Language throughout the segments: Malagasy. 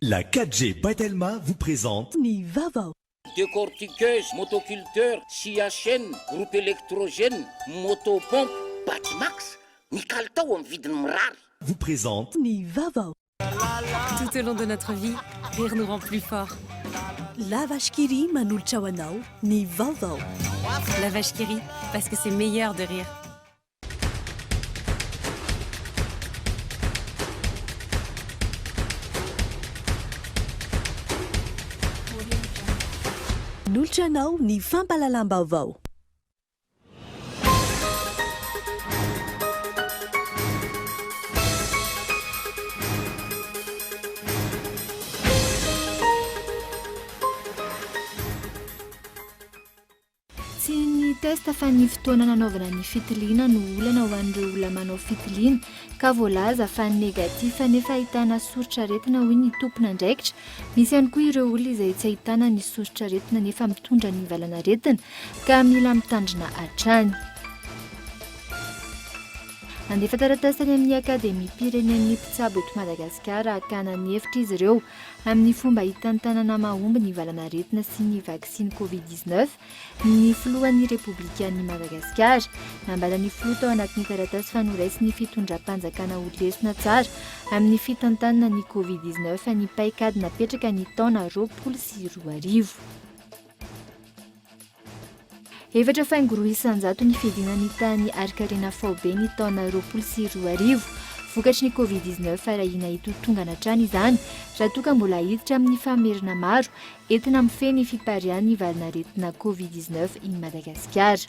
La 4G by Telma vous présente Ny vaovao. Décortiqueuse, motoculteur, scie à chaîne, groupe électrogène, motopompe, Batimax, ny kalitao amin'ny vidiny mirary. Vous présente Ny vaovao. Tout au long de notre vie, rire nous rend plus forts. La Vache qui rit manolotra ho anao ny vaovao. La Vache qui rit, parce que c'est meilleur de rire. Manolotra anao ny fampahalalam-baovao. Tsy ny test fa ny fotoana nanaovana ny fitiliana no olana ho an'ireo olona manao fitiliana ka voalaza fa négatif nefa ahitana soritr'aretina hoy ny tompon'andraikitra. Misy ihany koa ireo olona izay tsy ahitana ny soritr'aretina nefa mitondra ny valan'aretina ka mila mitandrina hatrany. Nandefa taratasy tany amin'ny Akademiam-pirenen'ny mpitsabo eto Madagasikara hakana ny hevitr'izy ireo amin'ny fomba hitantanana mahomby ny valan'aretina sy ny vaksiny Covid 19 ny filohan'ny Repoblikan'i Madagasikara. Nambaran'ny filoha tao anatin'ny taratasy fa noraisin'ny fitondram-panjakana ho lesona tsara amin'ny fitantanana ny Covid 19 ny paikady napetraka ny taona 2020. 4,2% ny fihodinan'ny tahan'ny harinkarena faobe ny taona 2020 vokatry ny Covid 19 ary ahiana hitotongana hatrany izany raha toa ka mbola hiditra amin'ny famerina maro entina mifehy ny fipariahan'ny valin'aretina Covid 19 i Madagasikara.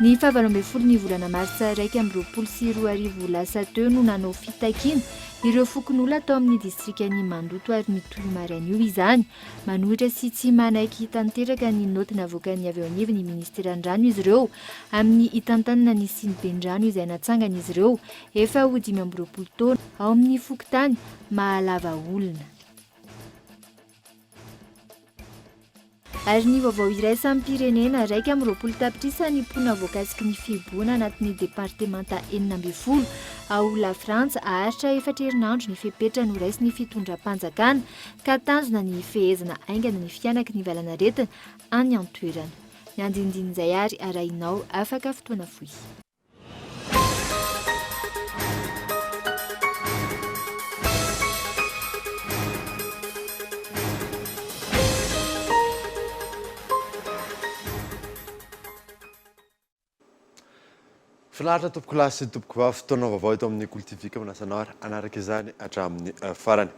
Ny fahavalo ambin'ny ny volana martsa 2021 lasa teo no nanao fitakiana ireo fokonolona tao amin'ny distrikan'i Mandoto ary nitohy maraina io izany. Manohitra sy tsy manaiky tanteraka ny naoty navoakan'ny avy eo anivon'ny ministeran'ny rano izy ireo amin'ny hitantanana ny siniben-drano izay natsangan'izy ireo efa ho 25 taona ao amin'ny fokontany Mahalava olona. Ary ny vaovao iraisam-pirenena, 21 tapitrisa ny mponina voakasiky ny fihibohana anatin'ny departemanta 16 ao Lafrantsa. Haharitra efatra herinandro ny fepetra noraisin'ny fitondram-panjakana ka tanjona ny hifehezana haingana ny fihanaky ny valanaretina any an-toerana. Ny andinindin'izay ary arahinao afaka fotoana fohy. Finaritra tompokolahy sy tompokovavy, fotoana vaovao eto amin'ny Kolo TV ka manasa anao ary hanaraka izany hatramin'ny farany.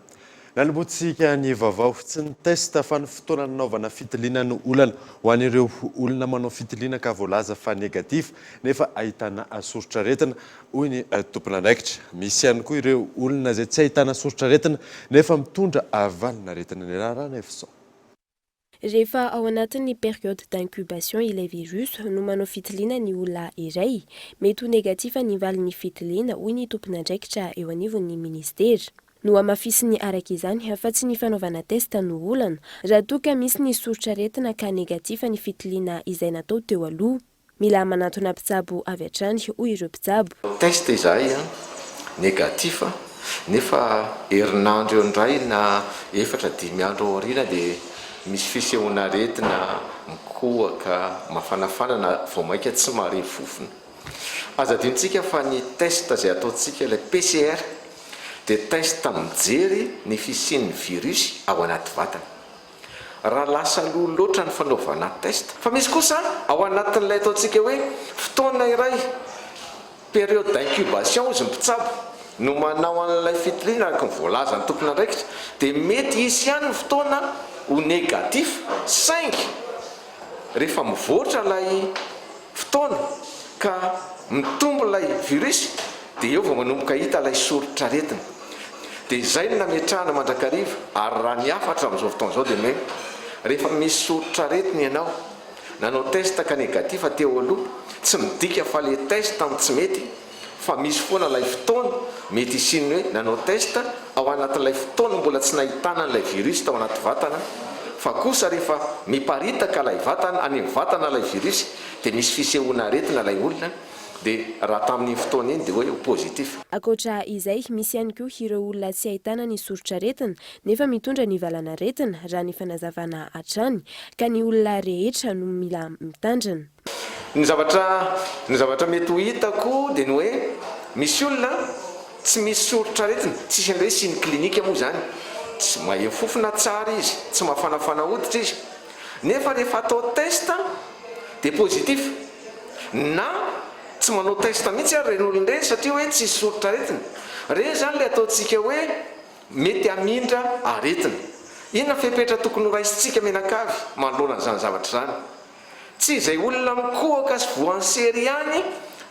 Nanombohantsika ny vaovao, tsy ny test fa ny fotoana nanaovana fitiliana no olana ho an'ireo olona manao fitiliana ka voalaza fa négatif nefa ahitana soritr'aretina, hoy ny tompon'andraikitra. Misy ihany koa ireo olona izay tsy ahitana soritr'aretina nefa mitondra valin'aretina. Ny raharaha Nefson. Rehefa ao anatin'ny période d'incubation ilay virus no manao fitiliana ny olona iray, mety ho négatif ny valin'ny fitiliana, hoy ny tompon'andraikitra eo anivon'ny minisitera. Nohamafisiny araka izany fa tsy ny fanaovana test no olana, raha toa ka misy ny soritr'aretina ka négatif ny fitiliana izay natao teo aloha. Mila manantona mpitsabo avy hatrany, hoy ireo mpitsabo. Test izahay an, négatif, nefa herinandro eo indray na efatra dimy andro ao aoriana dia misy fisehoan'aretina, mikohaka, mafanafana na vao mainka tsy mahare fofona. Aza adinontsika fa ny test izay ataontsika ilay PCR dia test mijery ny fisian'ny virus ao anaty vatana. Raha lasa aloha loatra ny fanaovana test. Fa misy kosa ao anatin'ilay ataontsika hoe fotoana iray, période d'incubation hozy ny mpitsabo, no manao an'ilay fitiliana araka ny voalazan'ny tompon'andraikitra dia mety hisy ihany ny fotoana ho négatif saingy rehefa mivoatra ilay fotoana ka mitombo ilay virus dia eo vao manomboka hita ilay soritr'aretina. Dia izay no nametrahana mandrakariva ary raha ny hafatra amin'izao fotoana izao dia ny hoe rehefa misy soritr'aretina ianao, nanao test ka négatif teo aloha, tsy midika fa le test no tsy mety fa misy foana ilay fotoana mety hisian'ny hoe nanao test ao anatin'ilay fotoana mbola tsy nahitana an'ilay virus tao anaty vatana fa kosa rehefa miparitaka ilay vatana any amin'ny vatana ilay virus dia misy fisehoana aretina ilay olona. Dia raha tamin'iny fotoana iny dia hoe ho positif. Ankoatra izay, misy ihany koa ireo olona tsy ahitana ny soritr'aretina nefa mitondra ny valan'aretina, raha ny fanazavana hatrany, ka ny olona rehetra no mila mitandrina. Ny zavatra ny zavatra mety ho hitako dia ny hoe misy olona tsy misy soritr'aretina, tsisy an'ilay hoe signe clinique moa izany, tsy maheno fofona tsara izy, tsy mafanafana hoditra izy, nefa rehefa atao test dia positif, na tsy manao test mihitsy ary ireny olona ireny satria hoe tsisy soritr'aretina. Ireny izany ilay ataontsika hoe mety hamindra aretina. Inona fepetra tokony horaisintsika mianakavy manoloana an'izany zavatra izany? Tsy izay olona mikohaka sy voan'ny sery ihany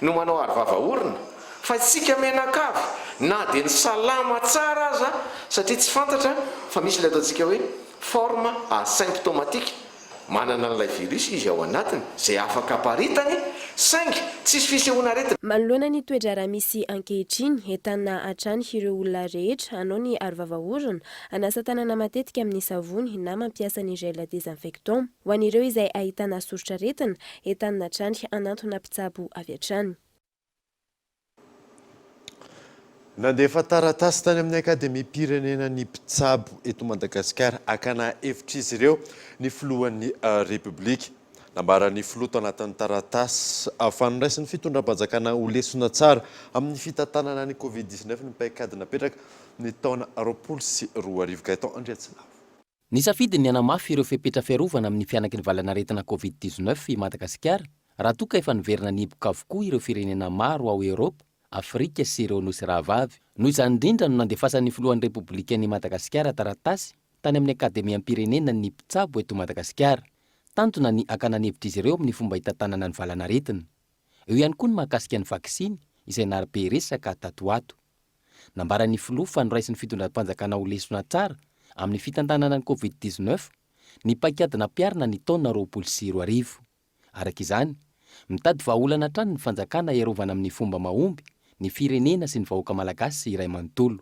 no manao arovava orona, fa isika mianakavy na dia ny salama tsara aza satria tsy fantatra fa misy ilay ataontsika hoe forme asymptomatique, manana an'ilay virus izy ao anatiny izay afaka aparitany saingy tsisy fisehoana aretina. Manoloana ny toe-draharaha misy ankehitriny, entanina hatrany ireo olona rehetra hanao ny arovava orona, hanasa tanana matetika amin'ny savony na mampiasa ny gel désinfectant. Ho an'ireo izay ahitana soritr'aretina, entanina hatrany hanantona mpitsabo avy hatrany. Nandefa taratasy tany amin'ny Akademiam-pirenenan'ny mpitsabo eto Madagasikara hakana hevitr'izy ireo ny filohan'ny Repoblika. Nambaran'ny filoha tao anatin'ny taratasy fa noraisin'ny fitondram-panjakana ho lesona tsara amin'ny fitantanana ny Covid 19 ny paikady napetraka ny taona 2020. Gaëtan Andriatsilavo. Nisafidy ny hanamafy ireo fepetra fiarovana amin'ny fihanaky ny valanaretina Covid 19 i Madagasikara raha toa ka efa niverina nihiboka avokoa ireo firenena maro ao Eoropa, Afrika sy ireo nosy rahavavy. Noho izany indrindra no nandefasan'ny filohan'ny Repoblikan'i Madagasikara taratasy tany amin'ny Akademiam-pirenenan'ny mpitsabo eto Madagasikara. Tanjona ny hakana ny hevitr'izy ireo amin'ny fomba hitantanana ny valanaretina. Eo ihany koa ny mahakasika ny vaksiny izay naharibe resaka tato ho ato. Nambaran'ny filoha fa noraisin'ny fitondram-panjakana ho lesona tsara amin'ny fitantanana ny Covid 19 ny paikady nampiharina ny taona 2020. Araka izany, mitady vahaolana hatrany ny fanjakana hiarovana amin'ny fomba mahomby ny firenena sy ny vahoaka malagasy iray manontolo.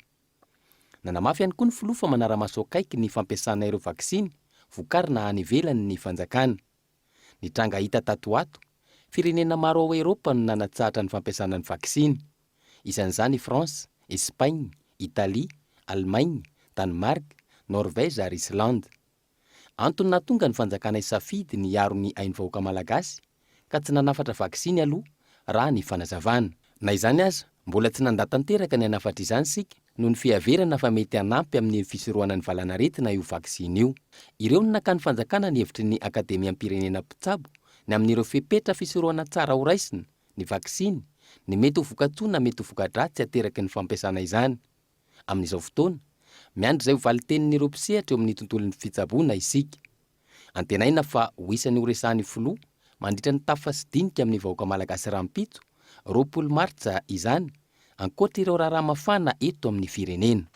Nanamafy ihany koa ny filoha fa manara-maso akaiky ny fampiasana ireo vaksiny vokarina any ivelany ny fanjakana. Ny tranga hita tato ho ato, firenena maro ao Eropa no nanatsahatra ny fampiasana ny vaksiny. Isan'izany i France, Espagne, Italie, Allemagne, Danemark, Norvège ary Islande. Antony nahatonga ny fanjakana hisafidy ny hiaro ny ain'ny vahoaka malagasy ka tsy nanafatra vaksiny aloha raha ny fanazavana. Na izany aza, mbola tsy nandà tanteraka ny hanafatra izany isika noho ny fiheverana fa mety hanampy amin'ny fisorohana ny valanaretina io vaksiny io. Ireo no nakan'ny fanjakana ny hevitry ny Akademiam-pirenena mpitsabo ny amin'ireo fepetra fisorohana tsara horaisina, ny vaksiny, ny mety ho vokatsoa na mety ho voka-dratsy ateraky ny fampiasana izany. Amin'izao fotoana, miandry izay ho valin-tenin'ireo mpisehatra eo amin'ny tontolon'ny fitsaboana isika. Antenaina fa ho isan'ny horesahan'ny filoha mandritra ny tafa sy dinika amin'ny vahoaka malagasy rahampitso, 20 martsa, izany, ankoatra ireo raharaha mafana eto amin'ny firenena.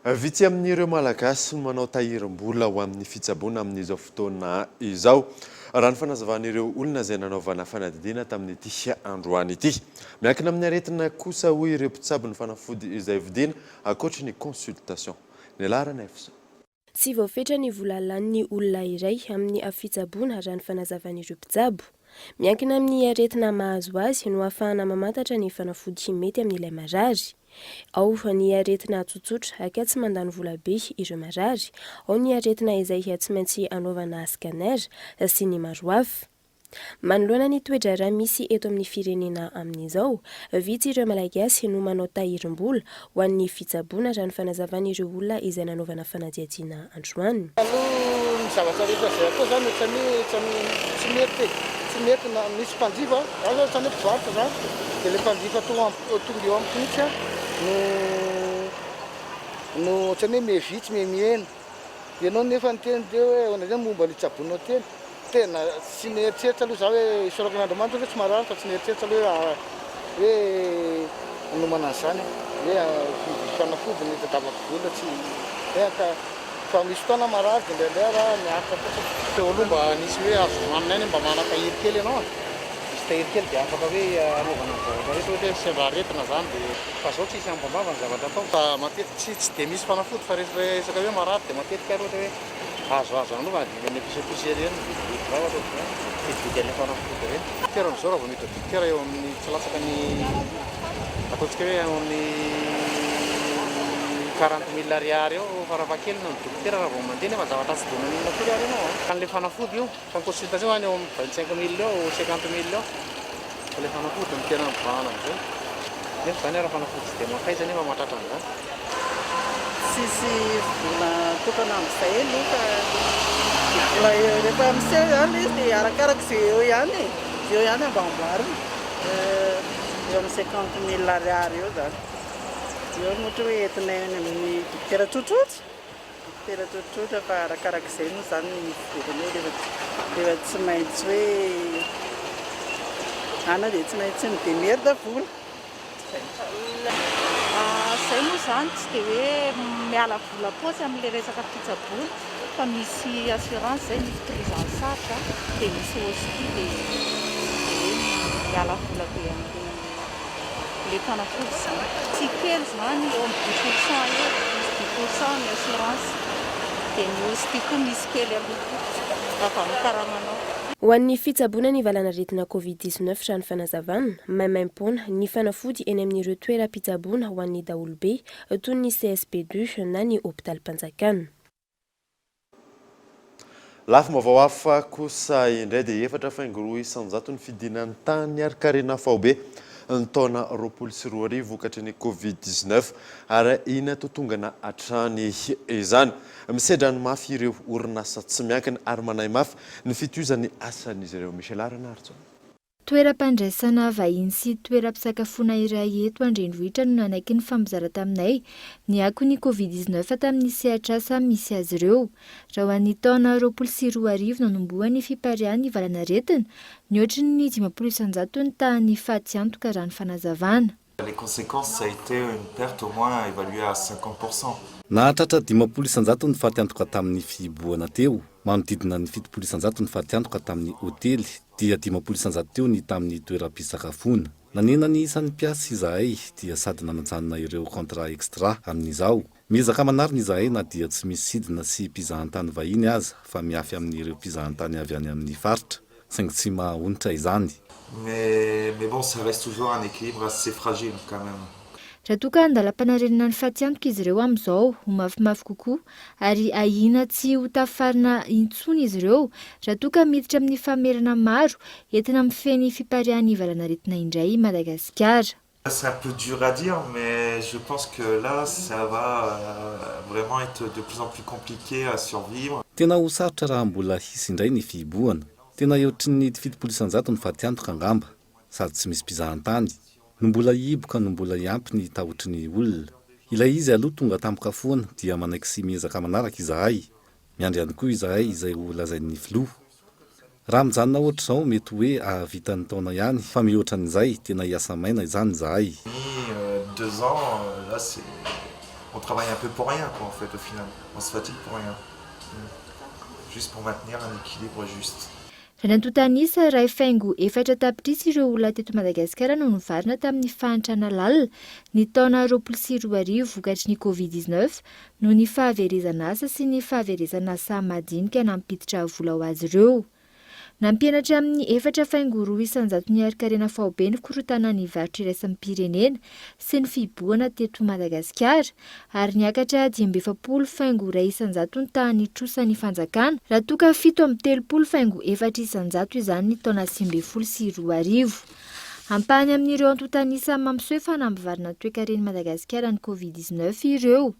Vitsy amin'ireo Malagasy no manao tahirim-bola ho amin'ny fitsaboana amin'izao fotoana izao, raha ny fanazavan'ireo olona izay nanaovana fanadihadiana tamin'ity androany ity. Miankina amin'ny aretina kosa hoy ireo mpitsabo ny fanafody izay vidiana, ankoatry ny consultation. Ny laharana Fs. Tsy voafetra ny vola lanin'ny olona iray amin'ny fitsaboana raha ny fanazavan'ireo mpitsabo. Miankina amin'ny aretina mahazo azy no ahafahana mamantatra ny fanafody mety amin'ilay marary. Ao ny aretina tsotsotra ka tsy mandany vola be ireo marary, ao ny aretina izay tsy maintsy anaovana scanner sy ny maro hafa. Manoloana ny toe-draharaha misy eto amin'ny firenena amin'izao, vitsy ireo Malagasy no manao tahirim-bola ho an'ny fitsaboana raha ny fanazavan'ireo olona izay nanaovana fanadihadiana androany. Aloha ny zavatra rehetra izay atao zany ohatran'ny hoe ohatran'ny tsy mety e, tsy mety na misy mpanjifa, za zao ohatran'ny hoe mpivarotra zany dia ilay mpanjifa tonga tonga eo amiko mihitsy no no ohatran'ny hoe miha-vitsy miha-mihena. Ianao nefa niteny teo hoe ahoana izay momba ny hitsaboanao tena? Tena tsy nieritreritra aloha za hoe isaorako an'Andriamanitra hoe tsy marary fa tsy nieritreritra aloha hoe hoe hanomana an'izany aho hoe hividy fanafody ny hitadiavako vola tsy hoe ka fa misy fotoana marary dia indraindray aho raha miaritra fotsiny. Teo aloha mba nisy hoe azo nohanina ihany mba manana-tahiry kely ianao e! Misy tahiry kely dia afaka hoe hanaovana ny zavatra rehetra ohatra hoe sendra aretina izany dia fa izao tsisy ambam-bava ny zavatra atao fa matetika tsy tsy dia misy fanafody fa resaka hoe marary dia matetika ary ohatra hoe. Azoazo ihany aloha fa dia ny poussière ireny mividividy zavatra ohatr'izany, mividividy an'ilay fanafody ireny. Dokotera amin'izao raha vao miditra dokotera eo amin'ny tsy latsaka ny ataontsika hoe eo amin'ny 40 000 ariary eo farafahakeliny ny dokotera raha vao mandeha nefa zavatra tsy dia maninona akory ary ianao an. An'ilay fanafody io, fa ny consultation any eo amin'ny 25 000 eo, 50 000 eo, fa ilay fanafody no tena mibahana amin'izao. Nefa izany ara fanafody tsy dia mankaiza nefa mahatratra an'izany. Tsisy vola atokana amin'izay aloha fa mbola rehefa miseho ihany ilay izy dia arakaraka izay eo ihany e, izay eo ihany amboamboarina. Eo amin'ny 50 000 ariary eo izany. Eo no ohatra hoe entinay any amin'ny dokotera tsotsotra, dokotera tsotsotra fa arakaraka izay moa izany ny fidirana eo rehefa rehefa tsy maintsy hoe ana dia tsy maintsy mi-demerde vola. Izay moa izany tsy dia hoe miala vola paosy amin'ilay resaka fitsaboana fa misy assurance izay, misy prise en charge dia misy hosti dia tsy dia hoe miala vola be amin'ilay fanafody izany. Tsy kely izany, eo amin'ny 10% eo, misy 10% ny assurance dia ny hosti koa misy kely aloha raha vao ny karamanao. Ho an'ny fitsaboana ny valanaretina Covid 19 raha ny fanazavana, maimaimpoana ny fanafody eny amin'ireo toeram-pitsaboana ho an'ny daholobe toy ny CSB ii na ny hopitalim-panjakana. Lafim-baovao hafa kosa indray dia 4,2% ny fidinan'ny tahan'ny harin-karena faobe ny taona 2020 vokatry ny Covid 19 ary ahiana totongana hatrany izany. Misedra ny mafy ireo orinasa tsy miankina ary manahy mafy ny fitohizan'ny asan'izy ireo. Michel Rainarison. Toeram-pandraisana vahiny sy toeram-pisakafoana iray eto an-drenivohitra no nanaiky nifampizara taminay ny akon'ny Covid 19 tamin'ny sehatr'asa misy azy ireo. Raha ho an'ny taona 2020 nanombohan'ny fipariahan'ny valanaretina, nihoatry ny 50% ny tahan'ny fatiantoka raha ny fanazavana. Les conséquences ça a été une perte au moins évaluée à 50%. Nahatratra 50% ny fatiantoka tamin'ny fihibohana teo, manodidina ny 70% ny fatiantoka tamin'ny hotely, dia 50% teo ny tamin'ny toeram-pisakafoana. Nanena ny isan'ny mpiasa izahay dia sady nanajanona ireo contrat extra amin'izao. Miezaka manarina izahay na dia tsy misy sidina sy mpizahantany vahiny aza fa miafy amin'ireo mpizahantany avy any amin'ny faritra, saingy tsy mahaonitra izany. Mais mais bon ça reste toujours un équilibre assez fragile quand même. Raha toa ka andalam-panarenana ny fatiantoka izy ireo amin'izao, ho mafimafy kokoa ary ahiana tsy ho tafarina intsony izy ireo raha toa ka miditra amin'ny famerana maro entina mifehy ny fipariahan'ny valanaretina indray i Madagasikara. C'est un peu dur à dire mais je pense que là ça va vraiment être de plus en plus compliqué à survivre. Tena ho sarotra raha mbola hisy indray ny fihibohana. Tena eotry ny 70% ny fatiantoka angamba, sady tsy misy mpizahantany, no mbola hihiboka no mbola hiampy ny tahotry ny olona. Ilay izy aloha tonga tampoka foana dia manaiky sy miezaka manaraka izahay. Miandry ihany koa izahay izay ho lazain'ny filoha. Raha mijanona ohatr'izao mety hoe ahavita ny taona ihany fa mihoatra an'izay tena hiasa maina izany izahay. Ni 2 ans là c'est on travaille un peu pour rien quoi en fait au final on se fatigue pour rien juste pour maintenir un équilibre juste. Raha ny antontan'isa 1,4 tapitrisa ireo olona teto Madagasikara no nivarina tamin'ny fahantrana lalina ny taona 2020 vokatry ny Covid-19 noho ny fahaverezana asa sy ny fahaverezana asa madinika nampiditra vola ho azy ireo. Nampianatra amin'ny 4,2% ny harin-karena faobe ny korontana ny varotra iraisam-pirenena sy ny fihibohana teto Madagasikara ary niakatra 45,1% ny tahan'ny trosan'ny fanjakana raha toa ka 37,4% izany ny taona 2019. Ampahany amin'ireo antontan'isa mampiseho fa nampivarina ny toekaren'i Madagasikara ny Covid-19 ireo.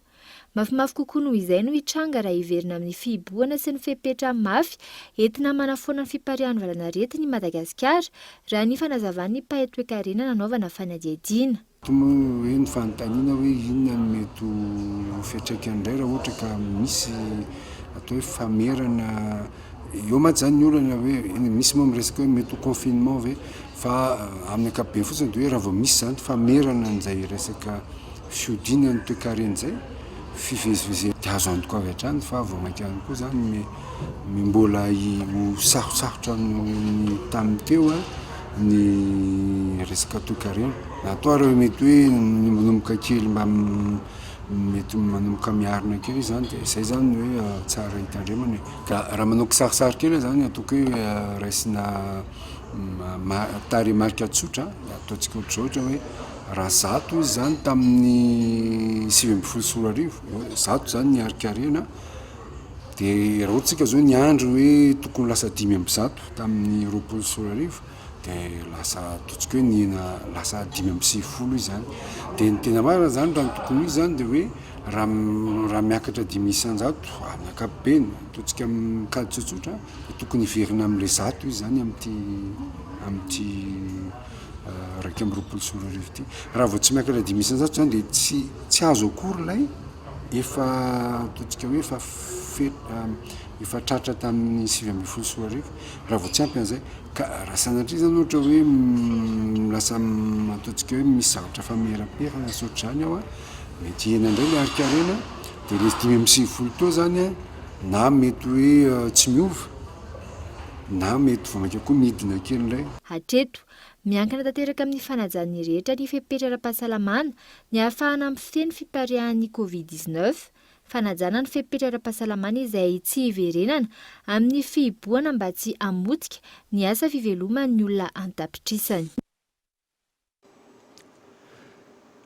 Mafimafy kokoa noho izay no hitranga raha hiverina amin'ny fihibohana sy ny fepetra mafy entina manafoana ny fipariahan'ny valanaretina i Madagasikara raha ny fanazavan'ny mpahay toekarena nanaovana fanadihadiana. Moa hoe ny fanontaniana hoe inona no mety ho fiantraikany indray raha ohatra ka misy atao hoe famerana eo mantsy zany ny olana hoe misy moa miresaka hoe mety ho confinement ve fa amin'ny ankapobeny fotsiny de hoe raha vao misy zany famerana an'izay resaka fihodinana ny toekarena zay fivezivezena de azo antoka avy hatrany fa vao mainka ihany koa zany me mbola ho sarotsarotra noho ny tamin'ny teo a ny resaka toekarena na atao ary mety hoe nombonomboka kely mba mety manomboka miarina kely izy zany de zay zany ny hoe tsara hitandremana e. Ka raha manao kisarisary kely aho zany ataoko hoe raisina tarehimarika tsotra ataontsika ohatr'izao ohatra hoe raha 100 izy zany tamin'ny 2019, 100 zany ny harin-karena de raha ohatra tsika zao niandry hoe tokony ho lasa 105 tamin'ny 2020 de lasa ataontsika hoe nihena lasa 95 izy zany. De ny tena marina zany raha ny tokony ho izy zany de hoe raha raha miakatra 5% amin'ny ankapobeny ataontsika amin'ny kajy tsotsotra de tokony hiverina amin'ilay 100 izy zany amin'ity amin'ity 2021 ity. Raha vao tsy miakatra 5% zany de tsy tsy azo akory ilay efa ataontsika hoe efa fe efa tratra tamin'ny 2019 raha vao tsy ampy an'izay. Ka raha sanatria zany ohatra hoe lasa ataontsika hoe misy zavatra fameraperana sy ohatr'izany ao an, mety hihena indray ilay harin-karena dia ilay 95 teo zany an, na mety hoe tsy miova na mety vao mainka koa midina kely indray. Hatreto, miankina tanteraka amin'ny fanajan'ny rehetra ny fepetra ara-pahasalamana ny ahafahana mifehy ny fipariahan'ny Covid 19, Fanajana ny fepetra ara-pahasalamana izay tsy hiverenana amin'ny fihibohana mba tsy hamotika ny asa fiveloman'ny olona an-tapitrisany.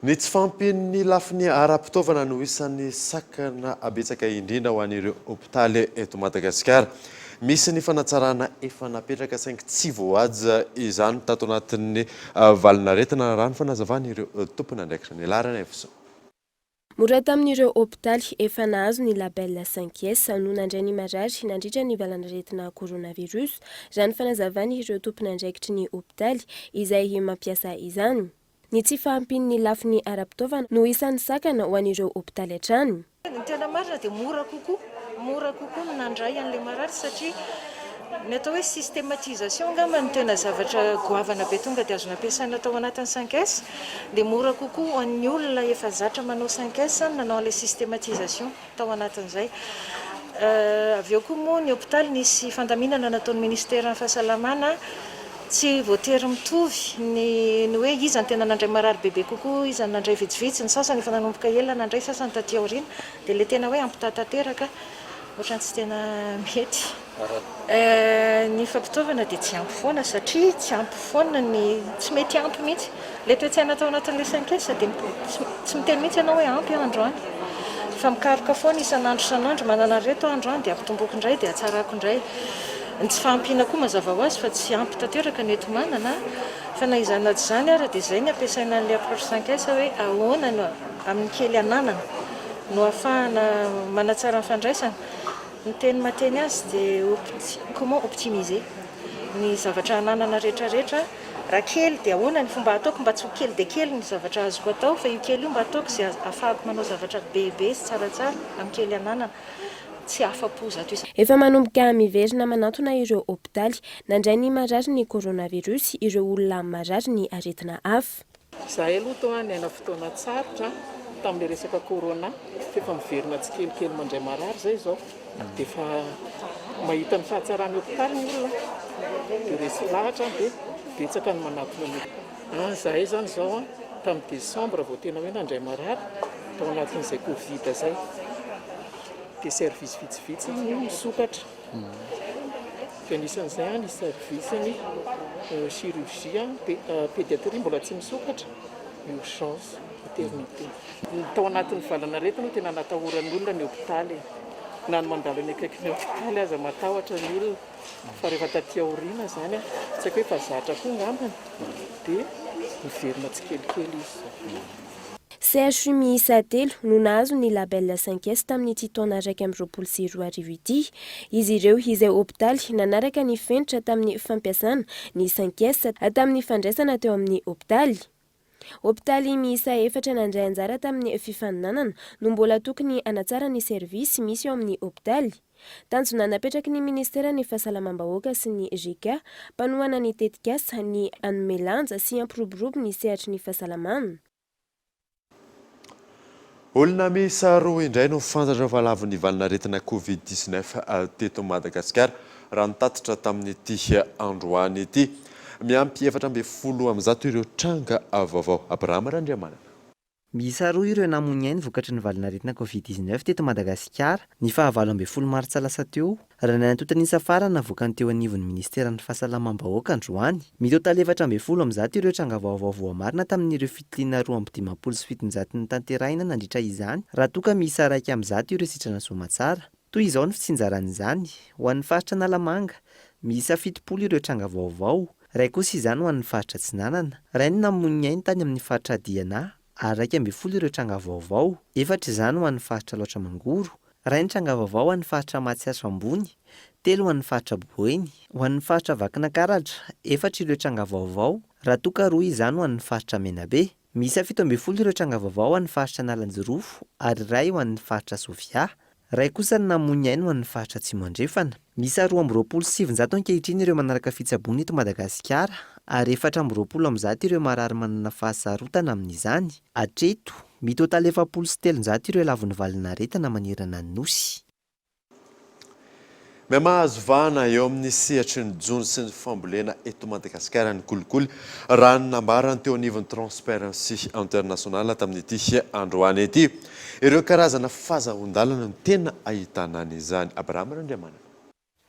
Ny tsy fahampian'ny lafiny ara-pitaovana no isan'ny sakana betsaka indrindra ho an'ireo hopitaly eto Madagasikara. Misy ny fanatsarana efa napetraka saingy tsy voahaja izany tato anatin'ny valin'aretina, raha ny fanazavan'ireo tompon'andraikitra. Ny laharan'Efiso. Mora tamin'ireo hopitaly efa nahazo ny label cinq S no nandray ny marary nandritra ny valanaretina coronavirus, raha ny fanazavan'ireo tompon'andraikitry ny hopitaly izay mampiasa izany. Ny tsy fahampian'ny lafiny ara-pitaovana no isan'ny sakana ho an'ireo hopitaly hatrany. Ny tena marina dia mora kokoa, mora kokoa ny nandray an'ilay marary satria Ny atao hoe systématisation angamba no tena zavatra goavana be tonga dia azo nampiasaina tao anatin'ny cinq S, dia mora kokoa ho an'ny olona efa zatra manao cinq S ny nanao an'ilay systématisation tao anatin'izay. Avy eo koa moa ny hopitaly nisy fandaminana nataon'ny ministeran'ny fahasalamana, tsy voatery mitovy ny ny hoe iza no tena nandray marary bebe kokoa, iza no nandray vitsivitsy, ny sasany efa nanomboka ela nandray, sasany taty aoriana, dia ilay tena hoe ampitaha tanteraka ohatran'ny tsy tena mety. Ny fampitaovana dia tsy ampy foana satria tsy ampy foana ny, tsy mety ampy mihitsy. Ilay toe-tsaina tao anatin'ilay cinq S dia tsy miteny mihitsy ianao hoe ampy aho androany fa mikaroka foana isan'andro isan'andro, manana an'ireto aho androany dia ampitomboko indray dia hatsarako indray. Ny tsy fahampiana koa mazava ho azy fa tsy ampy tanteraka ny enti-manana fa na izany na tsy izany ara dia izay ny ampiasaina an'ilay approche cinq S hoe ahoana no amin'ny kely ananana no ahafahana manatsara ny fandraisana. Ny teny mahateny azy dia comment optimiser ny zavatra ananana rehetra rehetra, raha kely dia ahoana ny fomba ataoko mba tsy ho kely dia kely ny zavatra azoko atao fa io kely io mba ataoko izay ahafahako manao zavatra bebe sy tsaratsara amin'ny kely ananana, tsy afa-po 100%. Efa manomboka miverina manantona ireo hopitaly nandray ny marary ny coronavirus ireo olona marary ny aretina hafa. Izahay aloha toa niaina fotoana tsarotra tamin'ilay resaka corona fa efa miverina tsikelikely mandray marary izay izao dia efa mahita ny fahatsaran'ny hopitaly ny olona dia resy lahatra dia betsaka ny manatona ny hopitaly. Izahay izany izao tamin'ny décembre vao tena hoe nandray marary tao anatin'izay covid izay dia service vitsivitsy no misokatra. Dia anisan'izay ny service-n'ny chirurgie, pédiatrie mbola tsy misokatra, urgence, maternité. Tao anatin'ny valanaretina no tena natahoran'ny olona ny hopitaly e. Na ny mandalo eny akaikin'ny hopitaly aza matahotra ny olona. Fa rehefa taty aoriana izany, tsy haiko hoe efa zatra koa angambany, dia miverina tsikelikely izy izao. CHU miisa telo no nahazo ny label cinq S tamin'ity taona 2021 ity. Izy ireo izay hopitaly nanaraka ny fenitra tamin'ny fampiasana ny cinq S tamin'ny fandraisana teo amin'ny hopitaly. Hopitaly miisa efatra nandray anjara tamin'ny fifaninanana no mbola tokony hanatsara ny servisy misy eo amin'ny hopitaly. Tanjona napetraky ny minisiteran'ny Fahasalamam-bahoaka sy ny JICA, mpanohana ny tetikasa, ny hanome lanja sy hampiroborobo ny sehatry ny fahasalamana. Olona miisa roa indray no fantatra fa lavon'ny valin'aretina Covid 19 teto Madagasikara, raha ny tatitra tamin'ity androany ity. Miampy 114 ireo tranga vaovao. Abraham Randriamanana. Miisa roa ireo namoy ny ainy vokatry ny valanaretina Covid 19 teto Madagasikara, ny faha 18 martsa lasa teo, raha ny antontan'isa farany navoakan'ny teo anivon'ny minisiteran'ny Fahasalamam-bahoaka androany. Mitotaly 114 ireo tranga vaovao voamarina tamin'ireo fitiliana 752 notanterahina nandritra izany, raha toa ka miisa 101 ireo sitrana soamatsara. Toy izao ny fitsinjaran'izany, ho an'ny faritra Analamanga, miisa 70 ireo tranga vaovao, Iray kosa izany ho an'ny faritra Atsinanana. Iray no namoy ny ainy tany amin'ny faritra Diana ary 11 ireo tranga vaovao. Efatra izany ho an'ny faritra Alaotra Mangoro. Iray ny tranga vaovao ho an'ny faritra Matsiatra Ambony, telo ho an'ny faritra Boeny. Ho an'ny faritra Vakinankaratra, efatra ireo tranga vaovao, raha toa ka roa izany ho an'ny faritra Menabe. Miisa 17 ireo tranga vaovao ho an'ny faritra Analanjirofo ary iray ho an'ny faritra Sofia. Iray kosa no namoy ny ainy ho an'ny faritra Atsimo Andrefana. Miisa 922 ankehitriny ireo manaraka fitsaboana eto Madagasikara ary 124 ireo marary manana fahasarotana amin'izany. Hatreto, mitotaly 340 ireo lavon'ny valin'aretina manerana ny Nosy. Mihamahazo vahana eo amin'ny sehatry ny jono sy ny fambolena eto Madagasikara ny kolikoly, raha ny nambarany teo anivon'ny Transparency International tamin'ity androany ity. Ireo karazana fazahoan-dalana no tena ahitana an'izany. Abraham Randriamanana.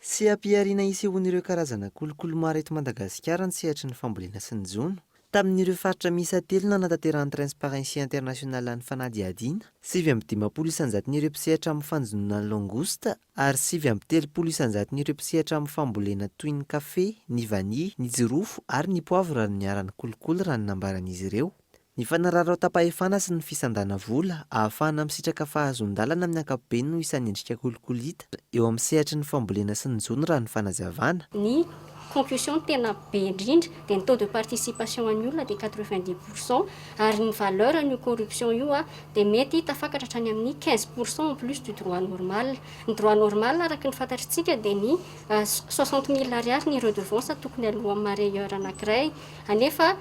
Seha-pihariana isehoan'ireo karazana kolikoly maro eto Madagasikara ny sehatry ny fambolena sy ny jono. Tamin'ireo faritra miisa telo nanatanterahan'ny Transparency International ny fanadihadiana, 59 isan-jaton'ireo mpisehatra amin'ny fanjonoana ny langouste ary 39 isan-jaton'ireo mpisehatra amin'ny fambolena toy ny kafe, ny vania, ny jirofo ary ny poivre no niharan'ny kolikoly raha ny nambaran'izy ireo. Ny fanararaotam-pahefana sy ny fisandana vola ahafahana misitraka fahazoan-dalana amin'ny ankapobeny no isan'ny endrika kolikoly hita eo amin'ny sehatry ny fambolena sy ny jono raha ny fanazavana. Ny concussion no tena be indrindra dia ny taux de participation an'ny olona dia 90 pour cent ary ny valeur an'io corruption io dia mety tafakatra hatrany amin'ny 15 pour cent en plus du droit normal. Ny droit normal araka ny fantatritsika dia ny 60 mille ariary ny redevance tokony aloa amin'ny mareyeur anankiray anefa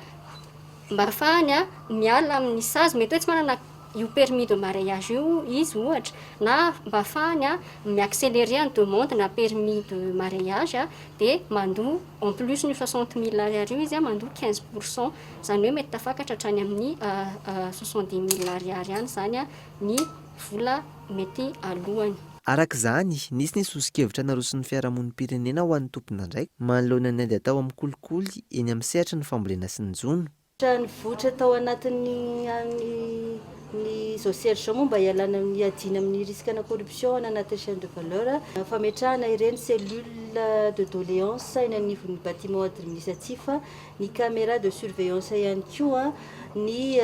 Mba ahafahany miala amin'ny sazy, mety hoe tsy manana io permis de mareyage io izy ohatra, na mba ahafahany mi-accelerer ny demande na permis de mareyage dia mandoa en plus n'io 60 000 ariary io izy mandoa 15 pour cent, izany hoe mety tafakatra hatrany amin'ny 70 000 ariary any izany ny vola mety alohany. Araka izany, nisy ny soso-kevitra naroson'ny fiarahamonim-pirenena ho an'ny tompon'andraikitra manoloana ny ady atao amin'ny kolikoly eny amin'ny sehatry ny fambolena sy ny jono. Nivoitra tao anatin'ny ny izao sehatra izao moa mba hialana amin'ny hiadiana amin'ny risque ana corruption any anatin'ny chaîne de valeur, fametrahana ireny cellule de doléance eny anivon'ny bâtiment administratif, ny caméra de surveillance ihany koa, ny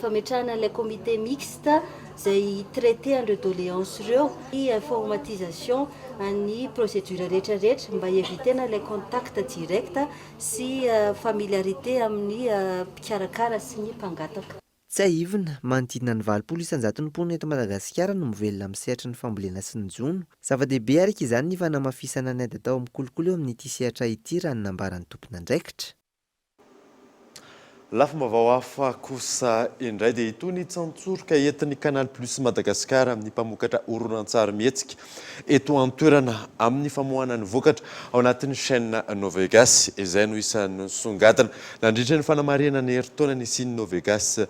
fametrahana ilay comité mixte izay hi-traiter an'ireo doléances ireo, ny informatisation an'ny procédure rehetra rehetra mba hi-eviter-na ilay contact direct sy familiarité amin'ny mpikarakara sy ny mpangataka. Tsiahivina, manodidina ny 80 isan-jaton'ny mponina eto Madagasikara no mivelona amin'ny sehatry ny fambolena sy ny jono. Zava-dehibe araka izany ny fanamafisana ny ady atao amin'ny kolikoly eo amin'ity sehatra ity raha ny nambaran'ny tompon'andraikitra. Lafim-baovao hafa kosa indray dia itony tsantsoroka entin'ny Canal Plus Madagascar amin'ny mpamokatra horonantsary mihetsika eto an-toerana amin'ny famoahana ny vokatra ao anatin'ny chaîne Novegas izay no isan'ny nisongadina nandritra ny fanamarihana ny herintaona nisian'ny Novegas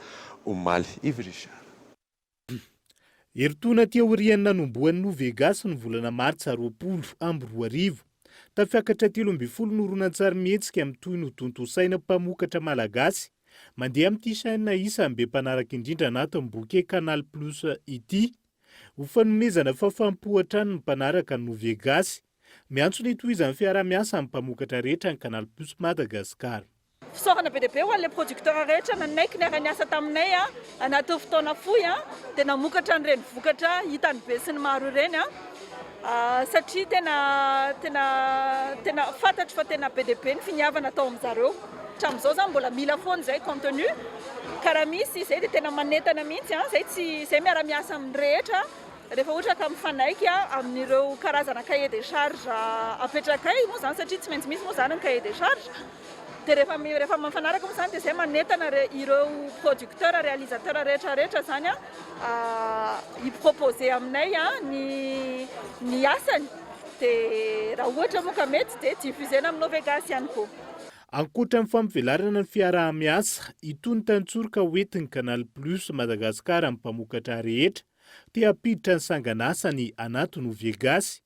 omaly. Yves Richard. Herintaona aty aorian'ny nanombohan'ny Novegas ny volana martsa 2020, tafiakatra 13 ny horonantsary mihetsika mitohy notontosaina mpamokatra malagasy mandeha amin'ity chaîne isan'ny be mpanaraka indrindra anatin'ny bouquet Canal Plus ity. Ho fanomezana fahafaham-po hatrany ny mpanaraka ny Novegas, miantso ny hitohizan'ny fiaraha-miasa amin'ny mpamokatra rehetra ny Canal Plus Madagascar. Fisaorana be dia be ho an'ilay producteur rehetra nanaiky niara-niasa taminay anatin'ny fotoana fohy dia namokatra an'ireny vokatra hitan'ny be sy ny maro ireny satria tena tena tena fantatro fa tena be dia be ny finiavana atao amin'zareo. Hatramin'izao zany mbola mila foana izay contenu ka raha misy izay dia tena manentana mihitsy izay tsy izay miara-miasa amin'ny rehetra rehefa ohatra ka mifanaiky amin'ireo karazana cahier des charges apetrakay moa izany satria tsy maintsy misy moa izany ny cahier des charges. Dia rehefa rehefa mifanaraka moa izany dia izay manentana ireo producteur, réalisateur rehetra rehetra izany hi-proposer aminay ny ny asany dia raha ohatra moa ka mety dia diffuser-na amin'ny Novegas ihany koa. Ankoatra ny fampivelarana ny fiaraha-miasa, itony tantsoroka hoentin'ny Canal Plus Madagascar amin'ny mpamokatra rehetra te hampiditra ny sangan'asany anaty Novegasy.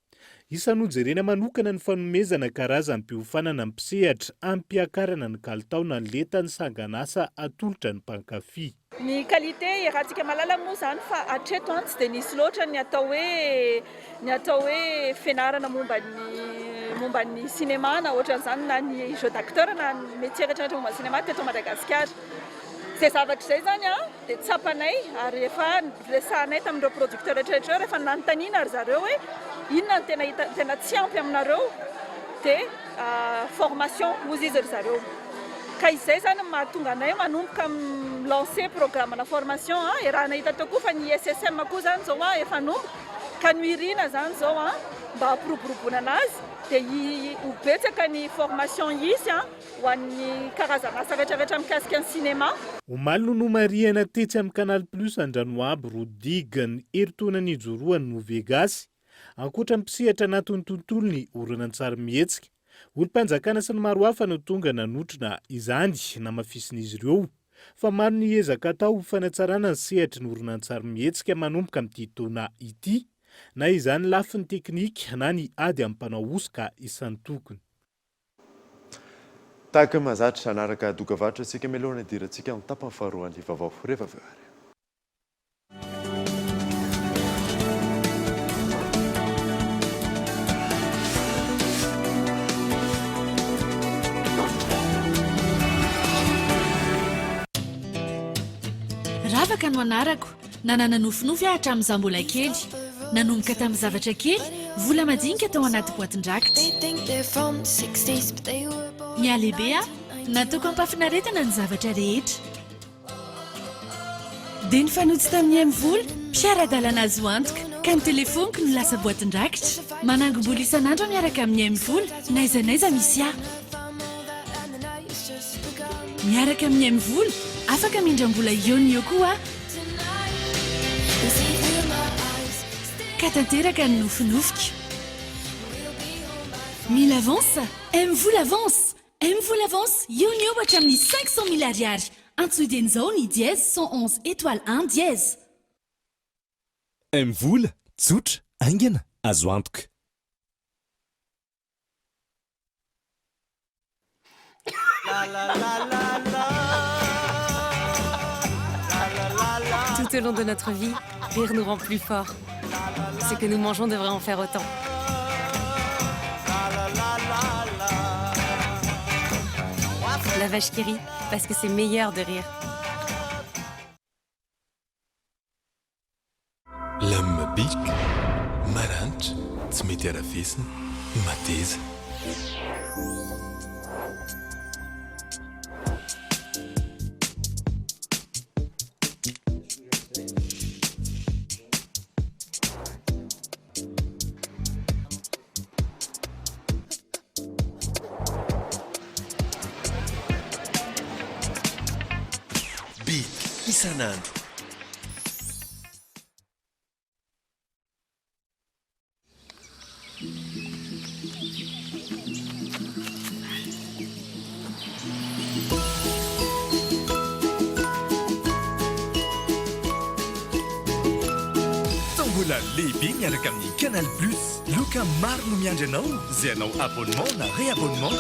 Isan'ny hojerena manokana ny fanomezana karazam-piofanana ny mpisehatra hampiakarana ny kalitao na ny lentan'ny sangan'asa atolotra ny mpankafy. Ny qualité iarahantsika mahalala moa izany fa hatreto an tsy dia nisy loatra ny atao hoe ny atao hoe fianarana momba ny momba ny cinéma na ohatran'izany na ny jeu d'acteur na ny métier rehetra rehetra momba ny cinéma teto Madagasikara. Izay zavatra izay izany an dia tsapanay ary efa resahanay tamin'ireo producteurs rehetra rehetra ireo rehefa nanontaniana ry zareo hoe inona no tena hita tena tsy ampy aminareo dia formation hozy izy ry zareo. Ka izay izany no mahatonga anay manomboka mi-lancer programme-na formation an, iarahana hita teo koa fa ny ISSM koa izany izao an efa hanomboka ka no irina izany izao an mba hampiroboroboana anazy dia ho betsaka ny formation hisy an ho an'ny karazana asa rehetra rehetra mikasika ny cinéma. Omaly no nomarihana tetsy amin'ny Canal Plus Andranoabo Rodig ny herintaona nijoroan'ny Novegasy. Ankoatra ny mpisehatra anatin'ny tontolon'ny horonantsarimihetsika, olom-panjakana sy ny maro hafa no tonga nanotrona izany. Namafisin'izy ireo fa maro ny ezaka atao ho fanatsarana ny sehatry ny horonantsarimihetsika manomboka amin'ity taona ity, na izany lafiny teknika na ny ady amin'ny mpanao hosoka isan-tokony. Tahaka ny mahazatra, hanaraka dokavarotra isika mialohan'ny hidirantsika amin'ny tapany faharoan'ny vaovao rehefa avy eo ary. Ravaka no anarako. Nanana nofinofy aho hatramin'izaho mbola kely. Nanomboka tamin'ny zavatra kely, vola madinika tao anaty boatin-drakitra. Nihalehibe aho, nataoko am-pahafinaretana ny zavatra rehetra. Dia nifanojo tamin'ny MVola, mpiara-dalana azo antoka, ka ny telefaoniko no lasa boatin-drakitra. Manangom-bola isan'andro aho miaraka amin'ny MVola, n'aiza n'aiza misy ahy. Miaraka amin'ny MVola, afaka mindram-bola eo no eo koa aho. Ka tanteraka ny nofinofiko. Mila avance? MVola avance! MVola avance, eo no eo hatramin'ny 500 mille ariary. Antsoy dieny izao ny dièse 111 étoile un dièse. MVola, tsotra, haingana, azo antoka. Tout au long de notre vie, rire nous rend plus forts. Ce que nous mangeons devrait en faire autant. La vache qui rit, parce que c'est meilleur de rire. Lame bika, maranitra, tsy mety arafesina, mateza. Big isan'andro. Tombola lehibe miaraka amin'ny Canal Plus. Loka maro no miandry anao izay hanao abonnement na réabonnement.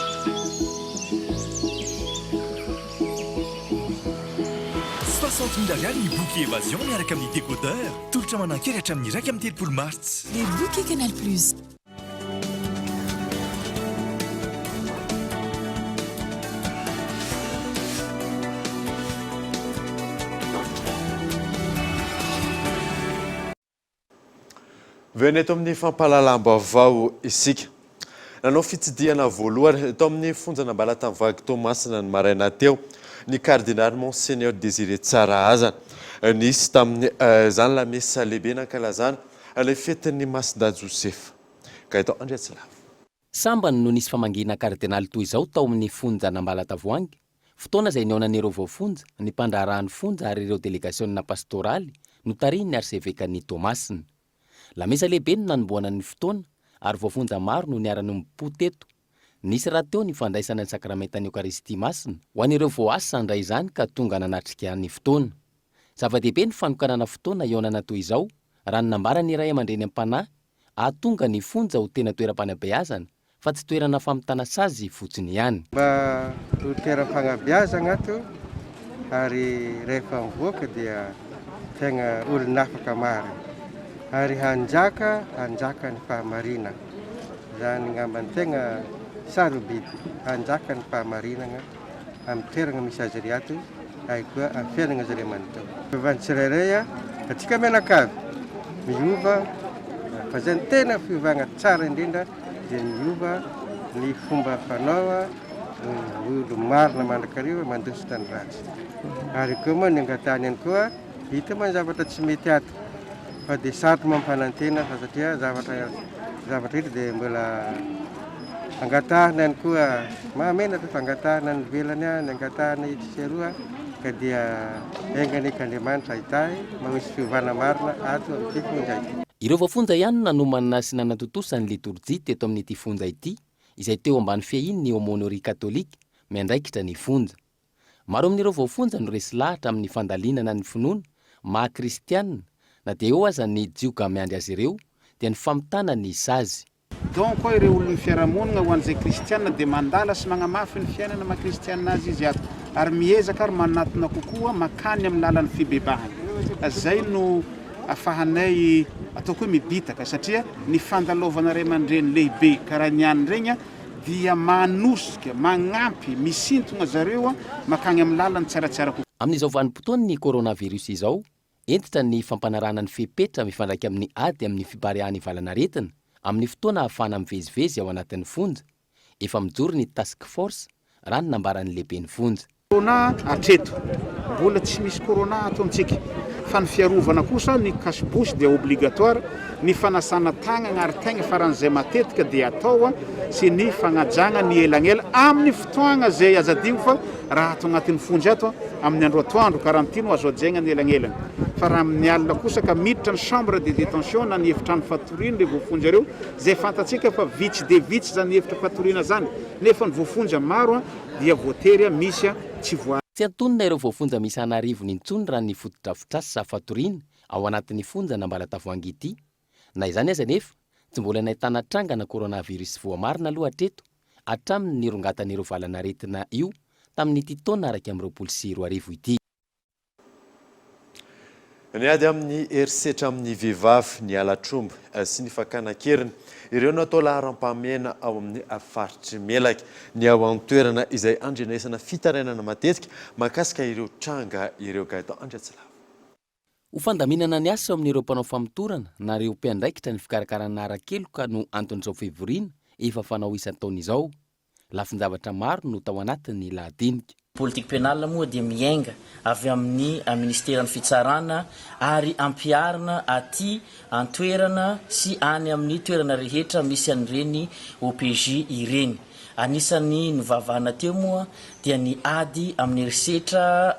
60 000 ariary ny bouquet évasion miaraka amin'ny décodeur. Tolotra manan-kery hatramin'ny 31 martsa. Les bouquets Canal Plus. Miverina eto amin'ny fampahalalam-baovao isika. Nanao fitsidihana voalohany tao amin'ny fonjan'Ambalatavoahangy Toamasina ny maraina teo ny kardinaly Monseigneur Désiré Tsarahazana. Nisy tamin'izany lamesa lehibe nankalazana ilay fetin'ny Masindahy Josefa. Gaëtan Andriatsilavo. Sambany no nisy famangiana kardinaly toy izao tao amin'ny fonjan'Ambalatavoahangy, fotoana izay nihaonan'ireo voafonja, ny mpandraharahan'ny fonja ary ireo delegasiona pastoraly notarihin'ny arsevekan'i Toamasina. Lamesa lehibe no nanombohana ny fotoana ary voafonja maro no niara-niombom-po teto. Nisy rahateo ny fandraisana ny sakramentan'ny Eokaristia Masina ho an'ireo voaasa handray izany ka tonga nanatrika ny fotoana. Zava-dehibe ny fanokanana fotoana hihaonana toy izao, raha ny nambaran'ny ray aman-dreny am-panahy, hahatonga ny fonja ho tena toeram-panabeazana fa tsy toerana famitana sazy fotsiny ihany. Mba ho toeram-panabeazana ato ary rehefa mivoaka dia tegna olon'afaka marina ary hanjaka hanjaka ny fahamarinana. Izany ngamba no tegna sarobidy, hanjaka ny fahamarinana amin'ny toerana misy azy ry ato ary koa amin'ny fiainana zareo manontolo. Fiovan'ny tsirairay antsika mianakavy miova fa izay no tena fiovana tsara indrindra dia miova ny fomba fanao olo marina mandrakariva mandositra ny ratsy. Ary koa moa ny angatahany ihany koa hita moa ny zavatra tsy mety ato fa dia sarotro mampanantena fa satria zavatra zavatra hita dia mbola angatahana ihany koa mahamenatra fa angatahana any ivelany any angatahana etsy sy eroa ka dia enga anie ka Andriamanitra hitahy mba ho hisy fiovana marina ato amin'ity fonja ity. Ireo voafonja ihany no nanomana sy nanatontosa ny litorjia teto amin'ity fonja ity, izay teo ambany fiahian'ny Aumônerie Katolika miandraikitra ny fonja. Maro amin'ireo voafonja no resy lahatra amin'ny fandalinana ny finoana maha kristiana na dia eo aza ny jioga miandry azy ireo dia ny famitana ny sazy. Donc ireo olon'ny fiarahamonina ho an'izay kristiana dia mandala sy magnamafy ny fiainana maha kristiana azy izy ato ary miezaka ary manatona kokoa makany amin'ny lalan'ny fibebahana. Zay no afahanay ataoko hoe mibitaka satria ny fandalaovana ray aman-dreny lehibe karaha ny any regny dia manosika, magnampy, misintogna zareo makagny amin'ny lalany tsaratsara kokoa. Amin'izao vanim-potoan'ny coronavirus izao, hentitra ny fampanarahana ny fepetra mifandraika amin'ny ady amin'ny fipariahan'ny valanaretina amin'ny fotoana ahafahana mivezivezy ao anatin'ny fonja. Efa mijoro ny task force, raha ny nambaran'ny lehiben'ny fonja. Corona hatreto, mbola tsy misy corona ato amintsika fa ny fiarovana kosa ny cache bouche dia obligatoire, ny fanasana tagnagna ary tegna faran'izay matetika dia atao sy ny fagnajagna ny elagnela amin'ny fotoagna izay aza adino fa raha ato agnatin'ny fonja ato amin'ny andro atoandro quarantine no azo hajaigna ny elagnelagna fa raha amin'ny alina kosa ka miditra ny chambre de détention na ny efitrano fatoriana ireo voafonja ireo izay fantatsika fa vitsy dia vitsy izany efitra fatoriana izany nefa ny voafonja maro dia voatery misy tsy voa. Tsy antonona ireo voafonja miisa an'arivony intsony raha ny fotodrafitrasa fatoriana ao anatin'ny fonjan'Ambalatavoahangy ity. Na izany aza anefa, tsy mbola nahitana trangana coronavirus voamarina aloha hatreto, hatramin'ny nirongatan'ireo valanaretina io tamin'ity taona 2021 ity. Ny ady amin'ny herisetra amin'ny vehivavy, ny halatr'omby sy ny fakana an-keriny, ireo no atao laharam-pahamehana ao amin'ny faritr'i Melaky. Ny ao an-toerana izay andrenesana fitarainana matetika mahakasika ireo tranga ireo. Gaëtan Andriatsilavo. Ho fandaminana ny asa eo amin'ireo mpanao famotorana na ireo mpiandraikitra ny fikarakarana ara-keloka no anton'izao fivoriana efa fanao isan-taona izao. Lafin-javatra maro no tao anatin'ny lahadinika. Politique pénale moa dia miainga avy amin'ny Ministeran'ny Fitsarana ary ampiharina aty an-toerana sy any amin'ny toerana rehetra misy an'ireny OPJ ireny. Anisan'ny novavahana teo moa dia ny ady amin'ny herisetra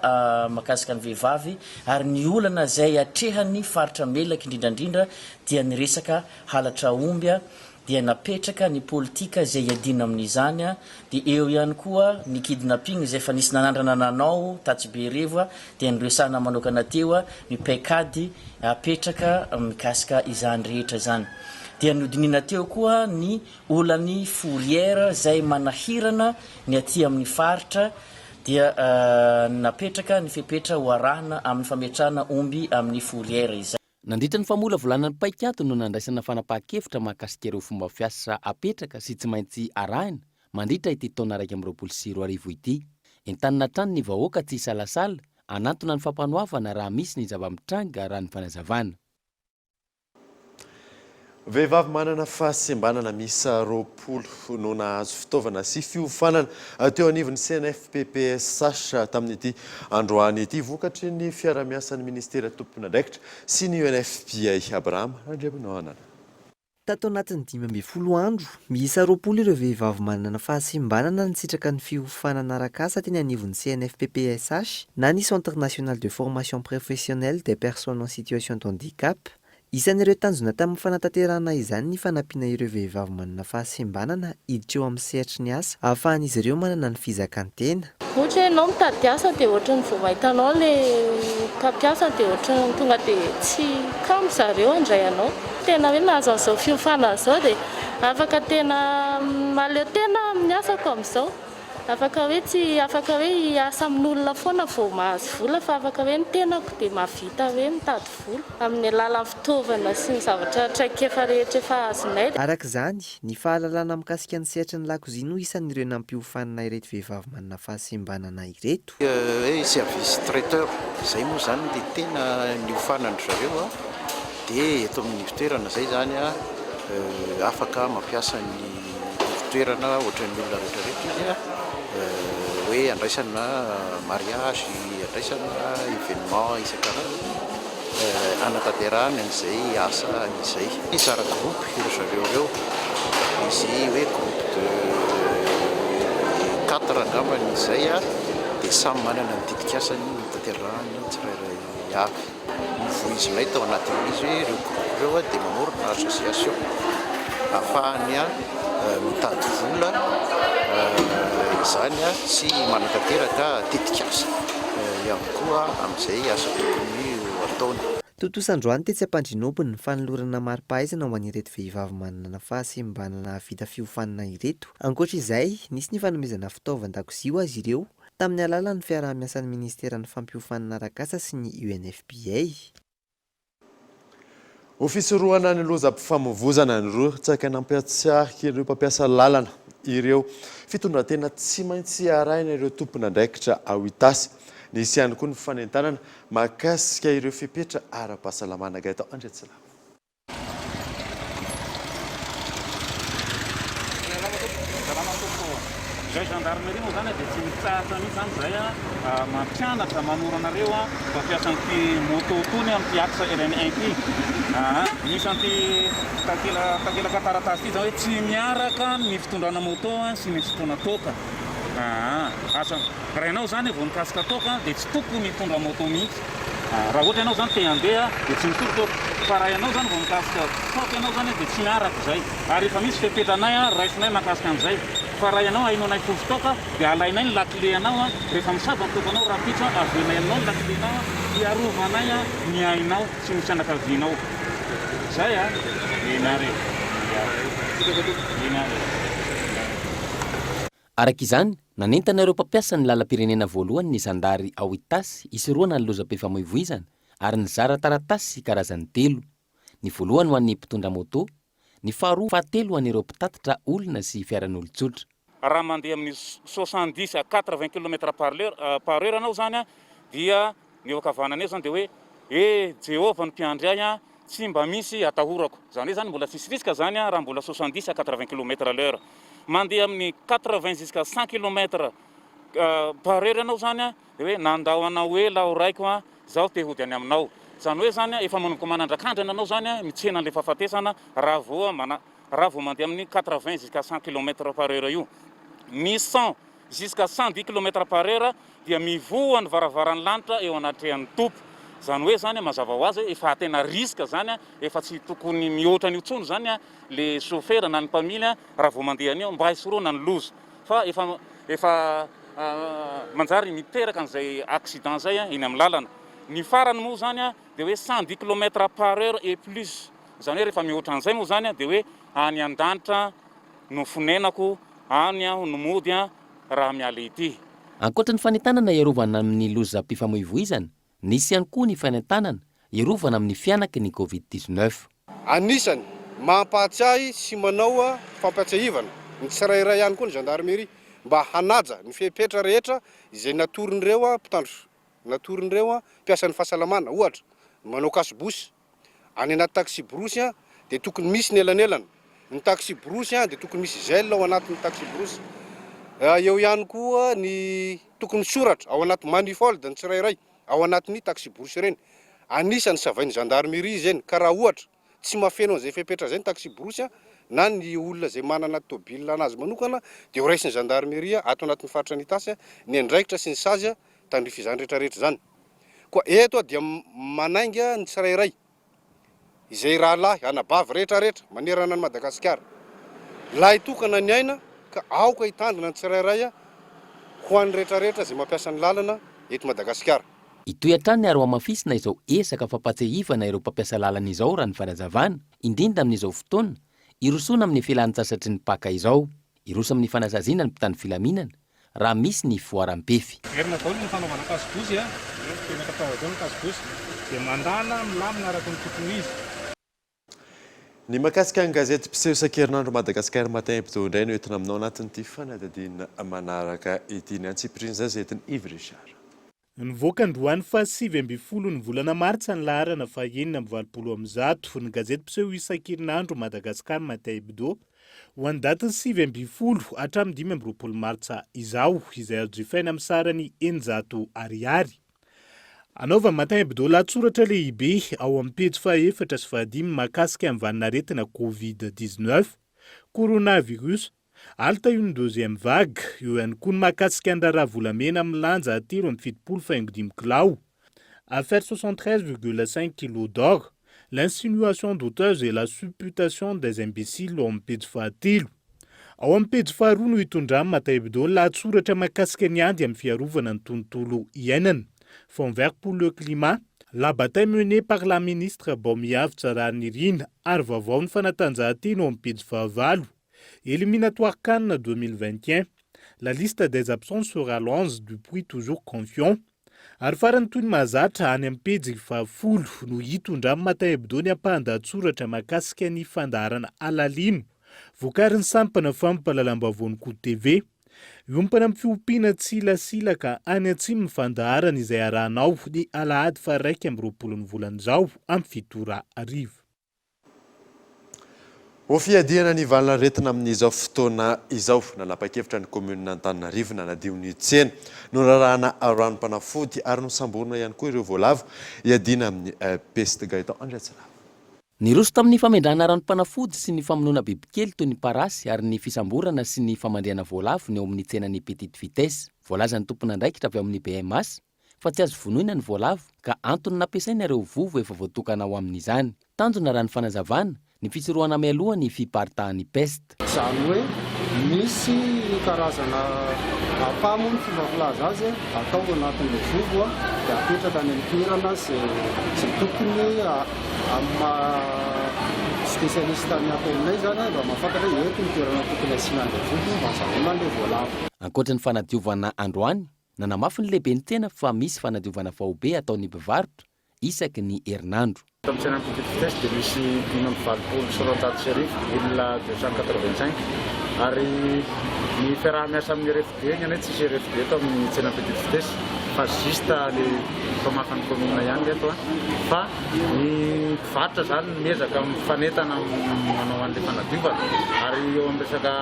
mahakasika ny vehivavy ary ny olana izay atrehan'ny faritra Melaky indrindra indrindra dia ny resaka halatra omby dia napetraka ny politika izay iadiana amin'izany, dia eo ihany koa ny kidnapping izay efa nisy nanandrana nanao tatsy Berevo dia noresahana manokana teo ny paikady apetraka mikasika izany rehetra izany. Dia nodinihina teo koa ny olan'ny fourrière izay manahirana ny aty amin'ny faritra dia napetraka ny fepetra ho arahina amin'ny fametrahana omby amin'ny fourrière izay. Nandritra ny famolavolana ny paikady no nandraisana fanapahan-kevitra mahakasika ireo fomba fiasa apetraka sy tsy maintsy arahina mandritra ity taona 2021 ity. Entanina hatrany ny vahoaka tsy hisalasala hanantona ny fampanoavana raha misy ny zava-mitranga raha ny fanazavana. Vehivavy manana fahasembanana miisa 20 no nahazo fitaovana sy fiofanana teo anivon'ny CNFPPSH tamin'ity androany ity, vokatry ny fiarahamiasan'ny minisitera tompon'andraikitra sy ny UNFPA. Abraham Randriaminoanana. Tato anatin'ny 15 andro, miisa 20 ireo vehivavy manana fahasembanana nisitraka ny fiofanana arak'asa teny anivon'ny CNFPPSH na ny Centre National de Formation Professionnelle des Personnes en Situation d'Handicap. Isan'ireo tanjona tamin'ny fanatanterahana izany ny fanampiana ireo vehivavy manana fahasembanana hiditra eo amin'ny sehatry ny asa ahafahan'izy ireo manana ny fizakan-tena. Ohatra hoe ianao mitady asa dia ohatran'ny vao mahita anao ilay mpampiasa dia ohatran'ny tonga dia tsy kamo zareo handray anao. Tena hoe nahazo an'izao fiofanana izao dia afaka tena mahaleo tena amin'ny asako amin'izao. Afaka hoe tsy afaka hoe hiasa amin'olona foana vao mahazo vola fa afaka hoe ny tenako dia mahavita hoe mitady vola amin'ny alalan'ny fitaovana sy ny zavatra traikefa rehetra efa azonay. Araka izany, ny fahalalana mikasika ny sehatry ny lakozia no isan'ireo nampiofanina ireto vehivavy manana fahasembanana ireto. Hoe service traiteur, izay moa izany dia tena niofanan-dry zareo dia eto amin'ny ivon-toerana izay izany afaka mampiasa ny ivon-toerana ohatran'ny olona rehetra rehetra izy hoe andraisana mariage, andraisana événement isan-karazany hanatanterahany an'izay asa izay. Mizara groupe ireo zareo ireo, misy hoe groupe de quatre angambany izay dia samy manana ny tetikasany notanterahany tsirairay avy. Novoizinay tao anatin'izy hoe ireo groupe ireo dia mamorona association ahafahany mitady vola izany sy manatanteraka tetikasa ihany koa amin'izay asa tokony ho ataony. Tontosa androany tetsy Ampandrianomby ny fanolorana mari-pahaizana ho an'ireto vehivavy manana fahasembanana nahavita fiofanana ireto. Ankoatra izay, nisy ny fanomezana fitaovan-dakozia ho azy ireo tamin'ny alalan'ny fiaraha-miasan'ny Ministeran'ny Fampiofanana arak'asa sy ny UNFPA. Ho fisorohana ny lozam-pifamoivozana, nirotsaka nampiatsiahy ireo mpampiasa lalana ireo fitondran-tena tsy maintsy arahina ireo tompon'andraikitra ao Itasy. Nisy ihany koa ny fanentanana mahakasika ireo fepetra ara-pahasalamana. Gaëtan Andriatsilavo. Izay gendarmerie moa zany dia tsy mitsahatra mihitsy zany izay mampianatra manoro anareo mpampiasa an'ity moto itony amin'ity axe RN 1 ity. Aa misy an'ity takela takelaka taratasy ity zany hoe tsy miaraka ny fitondrana moto sy ny fisotroana toaka. Aa asa raha ianao zany vao mikasika toaka dia tsy tokony hitondra moto mihitsy. Raha ohatra ianao zany te handeha dia tsy misotro toaka. Fa raha ianao zany vao mikasika toaka ianao zany dia tsy miaraka izay. Ary efa misy fepetranay raisinay mahakasika an'izay. Fa raha ianao hainonay fofo toaka dia alainay ny lakile anao rehefa misava ny toakanao rahampitso averinay aminao ny lakile nao hiarovanay ny ainao sy ny fianakavianao. Zay a! Eny ary e! Eny ary e! Araka izany, nanentana ireo mpampiasa ny lalam-pirenena voalohany ny zandary ao Itasy hisorohana ny lozam-pifamoivoizana ary nizara taratasy karazany telo. Ny voalohany ho an'ny mpitondra moto, ny faharoa fahatelo ho an'ireo mpitatitra olona sy fiaran'olon-tsotra. Raha mandeha amin'ny 70 à 80 kilomètre par l'heure par heure ianao izany dia ny eo ankavanana eo izany dia hoe eh Jehovah no mpiandry ahy an, tsy mba misy atahorako. Izany hoe izany mbola tsisy risque izany raha mbola 70 à 80 kilomètre à l'heure. Mandeha amin'ny 80 jusqu'à 100 kilomètre par heure ianao izany an, dia hoe nandao anao ela aho raiko an, izaho te hody any aminao. Izany hoe izany efa manomboka manandrakandrana anao izany mitsena an'ilay fahafatesana raha vao mana raha vao mandeha amin'ny 80 jusqu'à 100 kilomètre par heure io. Ny 100 jusqu'à 110 kilomètre par heure dia mivoha ny varavaran'ny lanitra eo anatrehan'ny Tompo. Izany hoe izany mazava ho azy hoe efa tena risque izany, efa tsy tokony mihoatra an'io intsony izany le chauffeur na ny mpamily raha vao mandeha an'io mba hisorohana ny loza. Fa efa efa manjary miteraka an'izay accident izay eny amin'ny lalana. Ny farany moa izany dia hoe 110 kilomètre par heure et plus. Izany hoe rehefa mihoatra an'izay moa izany dia hoe any an-danitra no fonenako, any aho no mody raha miala ety. Ankoatra ny fanentanana hiarovana amin'ny lozam-pifamoivoizana, nisy ihany koa ny fanentanana hiarovana amin'ny fihanaky ny Covid 19. Anisany mampahatsiahy sy manao fampiatsiahivana ny tsirairay ihany koa ny gendarmerie mba hanaja ny fepetra rehetra izay natoron'ireo mpitandro natoron'ireo mpiasan'ny fahasalamana, ohatra, ny manao cache-bouche. Any anaty taxi-brousse dia tokony misy ny elanelana. Ny taxi-brousse dia tokony misy gel ao anatin'ny taxi-brousse. Eo ihany koa ny tokony misoratra ao anaty manifold ny tsirairay ao anatin'ny taxi-brousse ireny. Anisan'ny savain'ny gendarmerie izeny ka raha ohatra tsy mahafeno an'izay fepetra izay ny taxi-brousse na ny olona izay manana tôbila anazy manokana dia ho raisin'ny gendarmerie ato anatin'ny faritra an'Itasy ny andraikitra sy ny sazy tandrify izany rehetra rehetra izany. Koa eto aho dia manainga ny tsirairay. izay rahalahy, anabavy rehetra rehetra manerana an'i Madagasikara. Lahy tokana ny aina ka aoka hitandrina ny tsirairay ho an'ny rehetra rehetra izay mampiasa ny lalana eto Madagasikara. Hitohy hatrany ary hohamafisina izao ezaka fampahatsiahivana ireo mpampiasa lalana izao raha ny fanazavana, indrindra amin'izao fotoana hirosoana amin'ny fialan-tsasatry ny Paka izao. Hiroso amin'ny fanasaziana ny mpitandro filaminana raha misy ny fivoaram-pefy. Verina daholo ny fanaovana cache-bouche a, mipetraka tao daholo ny cache-bouche, dia mandana milamina araka ny tokony ho izy. Ny mahakasika ny gazety mpiseho isan-kerinandro Madagascar Matin Hebdo indray no entina aminao anatin'ity fanadihadiana manaraka ity. Ny antsipirian'izay izay entin'i Yves Richard. Nivoaka androany faha 19 ny volana martsa ny laharana faha 186 ny gazety mpiseho isan-kerinandro Madagascar Matin Hebdo ho an'ny datin'ny 19 hatramin'ny 25 martsa izao izay azo jifaina amin'ny sarany 600 ariary. Anaovan'ny Matin Hebdo lahatsoratra lehibe ao amin'ny pejy fahaefatra sy fahadimy mahakasika ny vanin'aretina Covid 19, Coronavirus, Halte une deuxième vague, eo ihany koa ny mahakasika ny raharaha volamena milanja 73 faingo dimy kilao, affaire 73,5 kilos d'or, l'insinuation douteuse et la supputation des imbéciles ao amin'ny pejy fahatelo. Ao amin'ny pejy faharoa no itondran'i Matin Hebdo lahatsoratra mahakasika ny ady amin'ny fiarovana ny tontolo iainana, Fond vert pour le climat, la bataille menée par la ministre Baomiavotsa Raharinirina ary vaovaon'ny fanatanjahantena ao amin'ny pejy fahavalo, Éliminatoire CAN 2021, la liste des absents sera longue, Dupuis toujours confiant. Ary farany toy ny mahazatra, any amin'ny pejy fahafolo no hitondran'i Matin Hebdo ny ampahan-dahatsoratra mahakasika ny fandaharana Alalino, vokarin'ny sampana fampahalalam-baovaon'ny Kolo TV. Hiompana amin'ny fiompiana tsilasilaka any atsimo ny fandaharana izay arahanao ny alahady faha 21 ny volana izao amin'ny fito ora hariva. Ho fiadiana ny valanaretina amin'izao fotoana izao, nanapa-kevitra ny kaominina Antananarivo nanadio ny tsena. Norarahana ranom-panafody ary nosamborina ihany koa ireo voalavo hiadiana amin'ny peste. Gaëtan Andriatsilavo. Niroso tamin'ny famendrahana ranom-panafody sy ny famonoana bibikely toy ny parasy ary ny fisamborana sy ny famandrihana voalavo ny ao amin'ny tsenan'ny Petite Vitesse. Voalazan'ny tompon'andraikitra avy ao amin'ny BMH fa tsy azo vonoina ny voalavo ka antony nampiasaina ireo vovo efa voatokana ho amin'izany. Tanjona raha ny fanazavana, ny fisorohana mialoha ny fiparitahan'ny peste. Izany hoe misy karazana appât moa ny fomba filaza azy, atao ao anatin'ilay vovo dia apetraka any amin'ny toerana izay tokony amin'ny maha spécialiste ny ataonay izany mba mahafantatra hoe eto ny toerana tokony asiana an'ilay vovo mba hazahoana an'ilay voalavo. Ankoatra ny fanadiovana androany, Nanamafy ny lehiben'ny tsena fa misy fanadiovana faobe ataon'ny mpivarotra isaky ny herinandro. Eto amin'ny tsenan'ny Petite Vitesse dia misy 1285, 1285, ary ny fiaraha-miasa amin'ny RFD, ny anay tsisy RFD eto amin'ny tsenan'ny Petite Vitesse fa juste le mpamafa ny commune ihany ny eto fa ny mpivarotra izany miezaka mifanentana manao an'ilay fanadiovana ary eo amin'ny resaka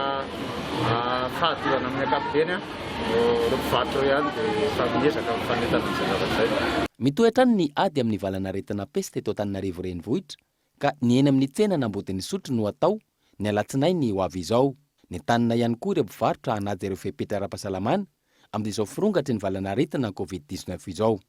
fahadiovana amin'ny ankapobeny. Ireo mpivarotra ireo ihany dia efa miezaka mifanentana amin'izay zavatra izay. Mitohy hatrany ny ady amin'ny valanaretina pesta eto Antananarivo Renivohitra ka ny eny amin'ny tsenan'Ambodin'Isotry no hatao ny alatsinainy ho avy izao. Nentanina ihany koa ireo mpivarotra hanaja ireo fepetra ara-pahasalamana amin'izao firongatry ny valanaretina Covid 19 izao.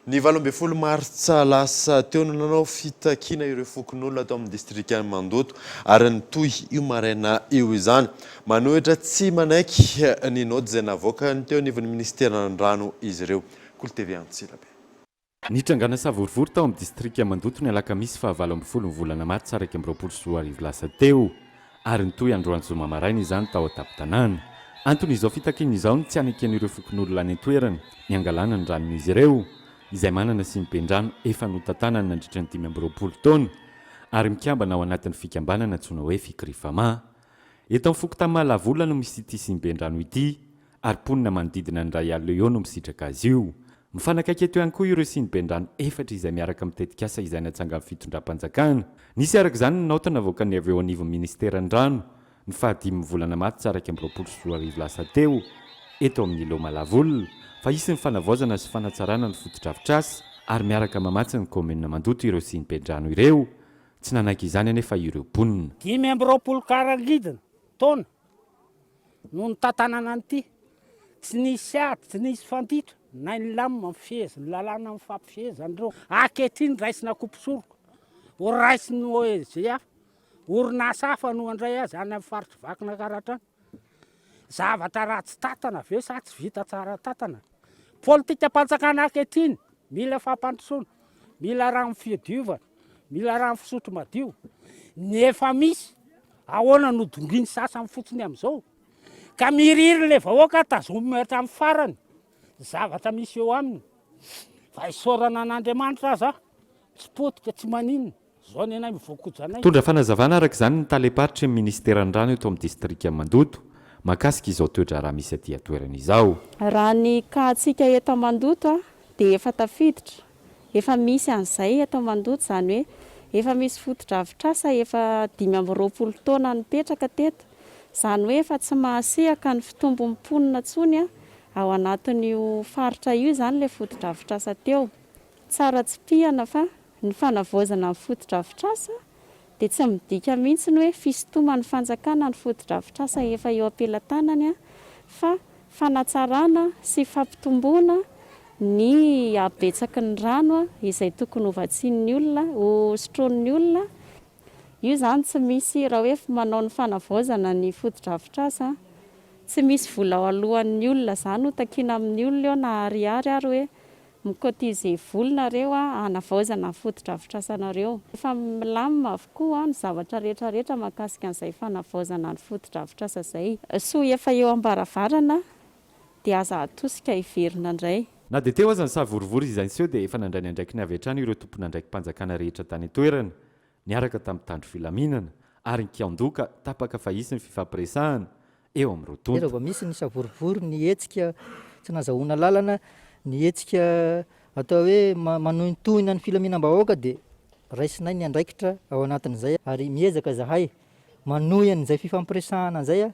Ny 18 martsa lasa teo no nanao fitakiana ireo fokonolona tao amin'ny distrikan'i Mandoto ary nitohy io maraina io izany. Manohitra tsy manaiky ny naoty izay navoakan'ny teo anivon'ny minisiteran'ny rano izy ireo. Kolo TV Antsirabe. Nitrangana savorovoro tao amin'ny distrika Mandoto ny alakamisy faha 18 ny volana martsa 2021 lasa teo. ary nitohy androany zoma maraina izany tao an-tampon-tanàna. Anton'izao fitakiana izao ny tsy haneken'ireo fokonolona any an-toerana ny hangalana ny ranon'izy ireo, izay manana siniben-drano efa notantanany nandritra ny 25 taona, ary mikambana ao anatin'ny fikambanana antsoina hoe Fikrifama. Eto amin'ny fokontany Mahalavola no misy ity siniben-drano ity, ary mponina manodidina ny iray alina eo no misitraka azy io. Mifanakaiky eto ihany koa ireo siniben-drano efatra izay miaraka amin'ny tetikasa izay natsangan'ny fitondram-panjakana. Nisy araka izany ny naoty navoakan'ny avy eo anivon'ny ministeran'ny rano ny fahadimin'ny volana martsa 2021 lasa teo eto amin'ny Îlot Malavola fa hisy ny fanavaozana sy fanatsarana ny fotodrafitrasa ary miaraka mamatsy ny kaominina Mandoto ireo siniben-drano ireo. Tsy nanaiky izany anefa ireo mponina. 25 karangidina, taona, no nitantanana an'ity. Tsy nisy ady, tsy nisy fanditra. Na ny lamina mifehezy, ny lalàna mifampifehezy an'ireo. Ankehitriny raisina koa mpisoroka, ho raisin'ny ONG hafa, orinasa hafa no handray azy any amin'ny faritr'i Vakinankaratra any. Zavatra ratsy tantana ve sa tsy vita tsara tantana? Politikam-panjakana ankehitriny, mila fampandrosoana, mila rano fidiovana, mila rano fisotro madio. Ny efa misy, ahoana no dongian'ny sasany fotsiny amin'izao? Ka miriry ilay vahoaka tazominy hatramin'ny farany ny zavatra misy eo aminy. Fa isaorana an'Andriamanitra aza tsy potika tsy maninona. Zao ny anay mivoakoja anay. Nitondra fanazavana araka izany ny talem-paritry ny minisiteran'ny rano eto amin'ny distrikan'i Mandoto mahakasika izao toe-draharaha misy aty an-toerana izao. Raha ny cas-ntsika eto Mandoto dia efa tafiditra Efa misy an'izay eto Mandoto, izany hoe efa misy fotodrafitrasa efa 25 taona nipetraka teto. Izany hoe efa tsy mahasehaka ny fitombon'ny mponina intsony ao anatin'io faritra io izany ilay fotodrafitrasa teo. Tsara tsipihana fa ny fanavaozana ny fotodrafitrasa dia tsy midika mihitsy ny hoe fisintoman'ny fanjakana ny fotodrafitrasa efa eo am-pelatanany fa fanatsarana sy fampitomboana ny habetsaky ny rano izay tokony ho vatsian'ny olona, ho sotroin'ny olona. Io izany tsy misy, raha hoe manao ny fanavaozana ny fotodrafitrasa, tsy misy vola aloan'ny olona izany ho takiana amin'ny olona eo na ariary ary hoe Mi-cotiser vola nareo hanavaozana ny fotodrafitrasanareo. Efa milamina avokoa ny zavatra rehetra rehetra mahakasika an'izay fanavaozana ny fotodrafitrasa izay. Soa efa eo am-baravarana dia aza atosika hiverina indray. Na dia teo aza ny savorovoro izay niseho dia efa nandray ny andraikiny avy hatrany ireo tompon'andraiki-panjakana rehetra tany an-toerana niaraka tamin'ny mpitandro filaminana ary nikaondoha ka tapaka fa hisy ny fifampiresahana eo amin'ny roa tonta. Raha vao misy ny savorovoro, ny hetsika tsy nazahoana lalana, ny hetsika atao hoe manohintohina ny filaminam-bahoaka dia raisinay ny andraikitra ao anatin'izay ary miezaka izahay manohy an'izay fifampiresahana izay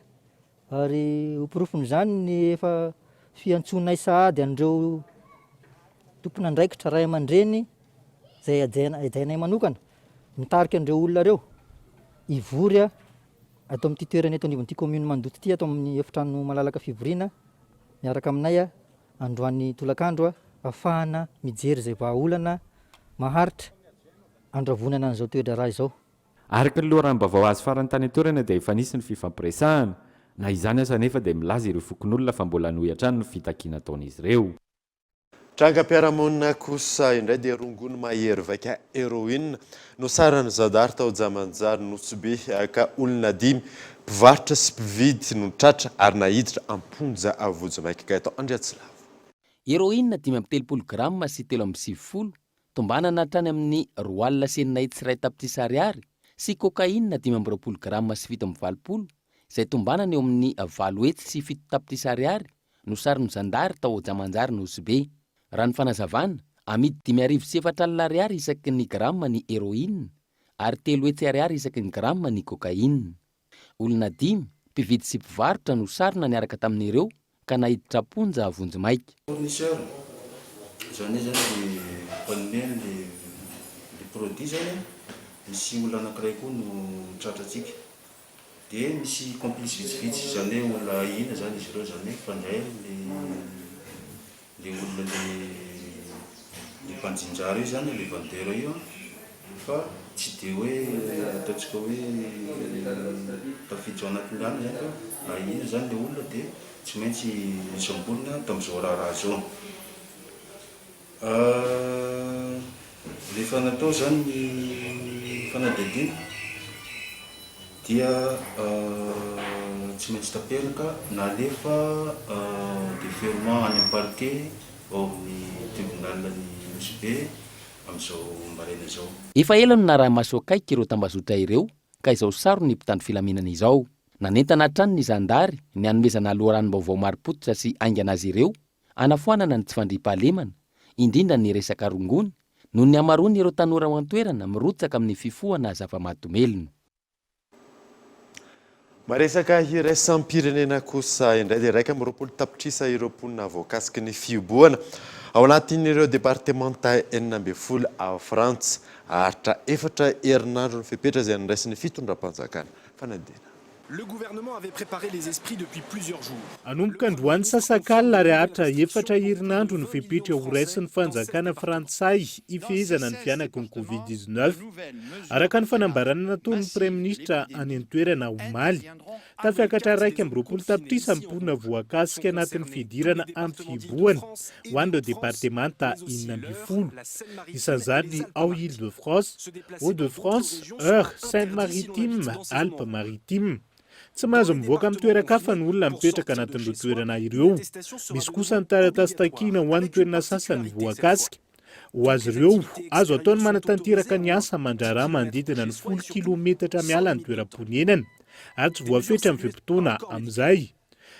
ary ho porofon'izany ny efa fiantsoanay sahady an'ireo tompon'andraikitra ray aman-dreny izay hajainay manokana mitarika an'ireo olona ireo hivory Ato amin'ity toerana eto anivon'ity commune Mandoto ity, ato amin'ny efitrano malalaka fivoriana miaraka aminay androany tolakandro ahafahana mijery izay vahaolana maharitra handravonana an'izao toe-draharaha izao. Araka ny loharanom-baovao azo farany tany an-toerana dia efa nisy ny fifampiresahana, na izany aza anefa dia milaza ireo fokonolona fa mbola hanohy hatrany ny fitakiana ataon'izy ireo. Trangam-piarahamonina kosa indray dia rongony mahery vaika heroine no saran'ny zandary tao Jamanjary Nosy Be ka olona dimy, mpivarotra sy mpividy no tratra ary naiditra am-ponja vonjimaika Gaëtan Andriatsilavo. Heroine 35 grama sy 93, tombanana hatrany amin'ny 620 tapitrisa ariary, sy cocaïne 25 grama sy 87, izay tombanana eo amin'ny 807 tapitrisa ariary, no saron'ny zandary tao Ojamanjary Nosy Be. Raha ny fanazavana, amidy 4004 ariary isaky ny grama ny heroine ary 300 ariary isaky ny grama ny cocaïne. Olona dimy, mpividy sy mpivarotra no sarona niaraka tamin'ireo ka naiditra am-ponja vonjimaika. Fournisseur, izany hoe zany le mpanome an'le le produit zany an, misy olona anakiray koa no tratrantsika. Dia misy complice vitsivitsy, izany hoe olona ahiana izany izy ireo, izany hoe mifandray amin'ilay ilay olona ilay ilay mpanjinjara io izany, ilay vendeur io an, fa tsy dia hoe ataontsika hoe tafiditra ao anatin'ilay anona izany fa ahiana izany ilay olona dia tsy maintsy nosamborina tamin'izao raharaha izao. Rehefa natao izany ny fanadihadiana dia tsy maintsy tanteraka nalefa deferment any amin'ny parquet ao amin'ny tribunal-n'i Nosy Be amin'izao maraina izao. Efa ela no naraha-maso akaiky ireo tambazotra ireo ka izao saron'ny mpitandro filaminana izao. Nanentana hatrany ny zandary ny hanomezana loharanom-baovao marim-pototra sy haingana azy ireo Hanafoanana ny tsy fandriampahalemana, indrindra ny resaka rongony, noho ny hamaroan'ireo tanora ao an-toerana mirotsaka amin'ny fifohana zava-mahadomelina. Maresaka iraisam-pirenena kosa indray dia 21 tapitrisa ireo mponina voakasiky ny fihibohana ao anatin'ireo departemanta 16 ao Frantsa. Haharitra efatra herinandro ny fepetra izay noraisin'ny fitondram-panjakana. Fanadihadiana. Le gouvernement avait préparé les esprits depuis plusieurs jours. Hanomboka androany sasak'alina ary haharitra efatra herinandro ny fepetra horaisin'ny fanjakana frantsay hifehezana ny fihanaky ny Covid 19, araka ny fanambarana nataon'ny praiminisitra any an-toerana omaly. Tafiakatra 21 tapitrisa ny mponina voakasika anatin'ny fidirana amin'ny fihibohana ho an'ireo departemanta 16. Isan'izany ny ao Île-de-France, Hauts-de-France, Eure, Seine-Maritime, Alpes-Maritimes. Tsy mahazo mivoaka amin'ny toeran-kafa ny olona mipetraka anatin'ireo toerana ireo. Misy kosa ny taratasy takiana ho an'ny toerana sasany voakasika. Ho azy ireo, azo atao ny manatanteraka ny asa aman-draharaha manodidina ny folo kilometatra miala ny toeram-ponenana, ary tsy voafetra ny fe-potoana amin'izay.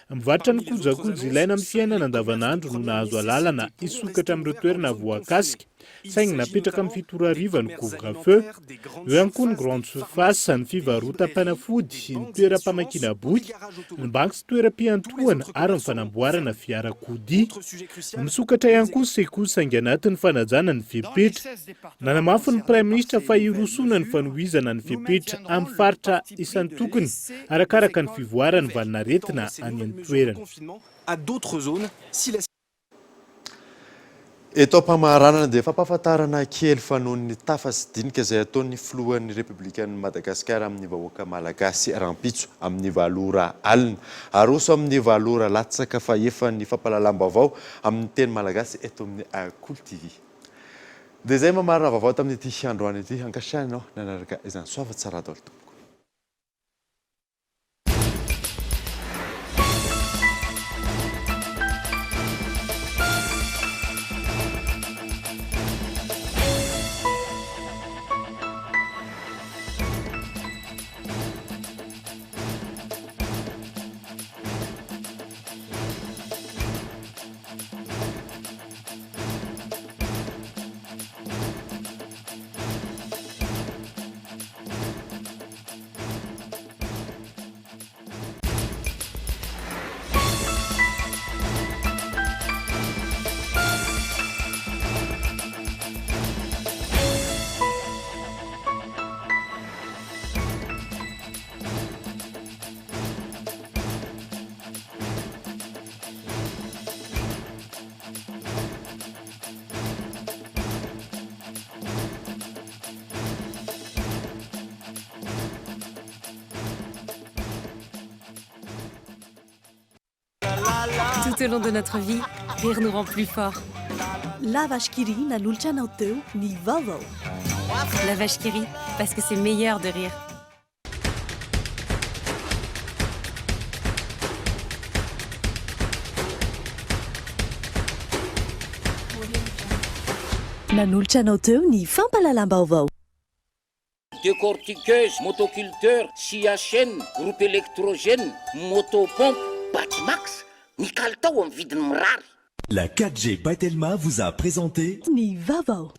Mivarotra ny kojakoja ilaina amin'ny fiainana andavanandro no nahazo alalana hisokatra amin'ireo toerana voakasika, saingy napetraka amin'ny fito ora hariva ny couvre-feu. Eo ihany koa ny grande surface, ny fivarotam-panafody, ny toeram-pamakiana boky, ny banky sy toeram-piantohana ary ny fanamboarana fiarakodia. Misokatra ihany koa ny sekoly saingy anatin'ny fanajana ny fepetra. Nanamafy ny Praiminisitra fa hirosoana ny fanohizana ny fepetra amin'ny faritra isan-tokony arakaraka ny fivoaran'ny valanaretina any an-toerana. Eto am-pamaranana dia fampahafantarana kely fa noho ny tafa sy dinika izay ataon'ny filohan'ny Repoblikan'i Madagasikara amin'ny vahoaka Malagasy rahampitso amin'ny valo ora alina. Aroso amin'ny valo ora latsaka fahefany ny fampahalalam-baovao amin'ny teny Malagasy eto amin'ny Kolo TV. Dia izay mamarana vaovao tamin'ity androany ity. Ankasitrahina ianao nanaraka izany. Soava tsara daholo tompoko. Tout au long de notre vie, rire nous rend plus forts. La Vache qui rit nanolotra anao teo ny vaovao. La Vache qui rit, parce que c'est meilleur de rire. Nanolotra anao teo ny fampahalalam-baovao. Décortiqueuse, motoculteur, scie à chaîne, groupe électrogène, moto pompe, Batimax, ny kalitao amin'ny vidiny mirary. La 4G by Telma vous a présenté Ny vaovao.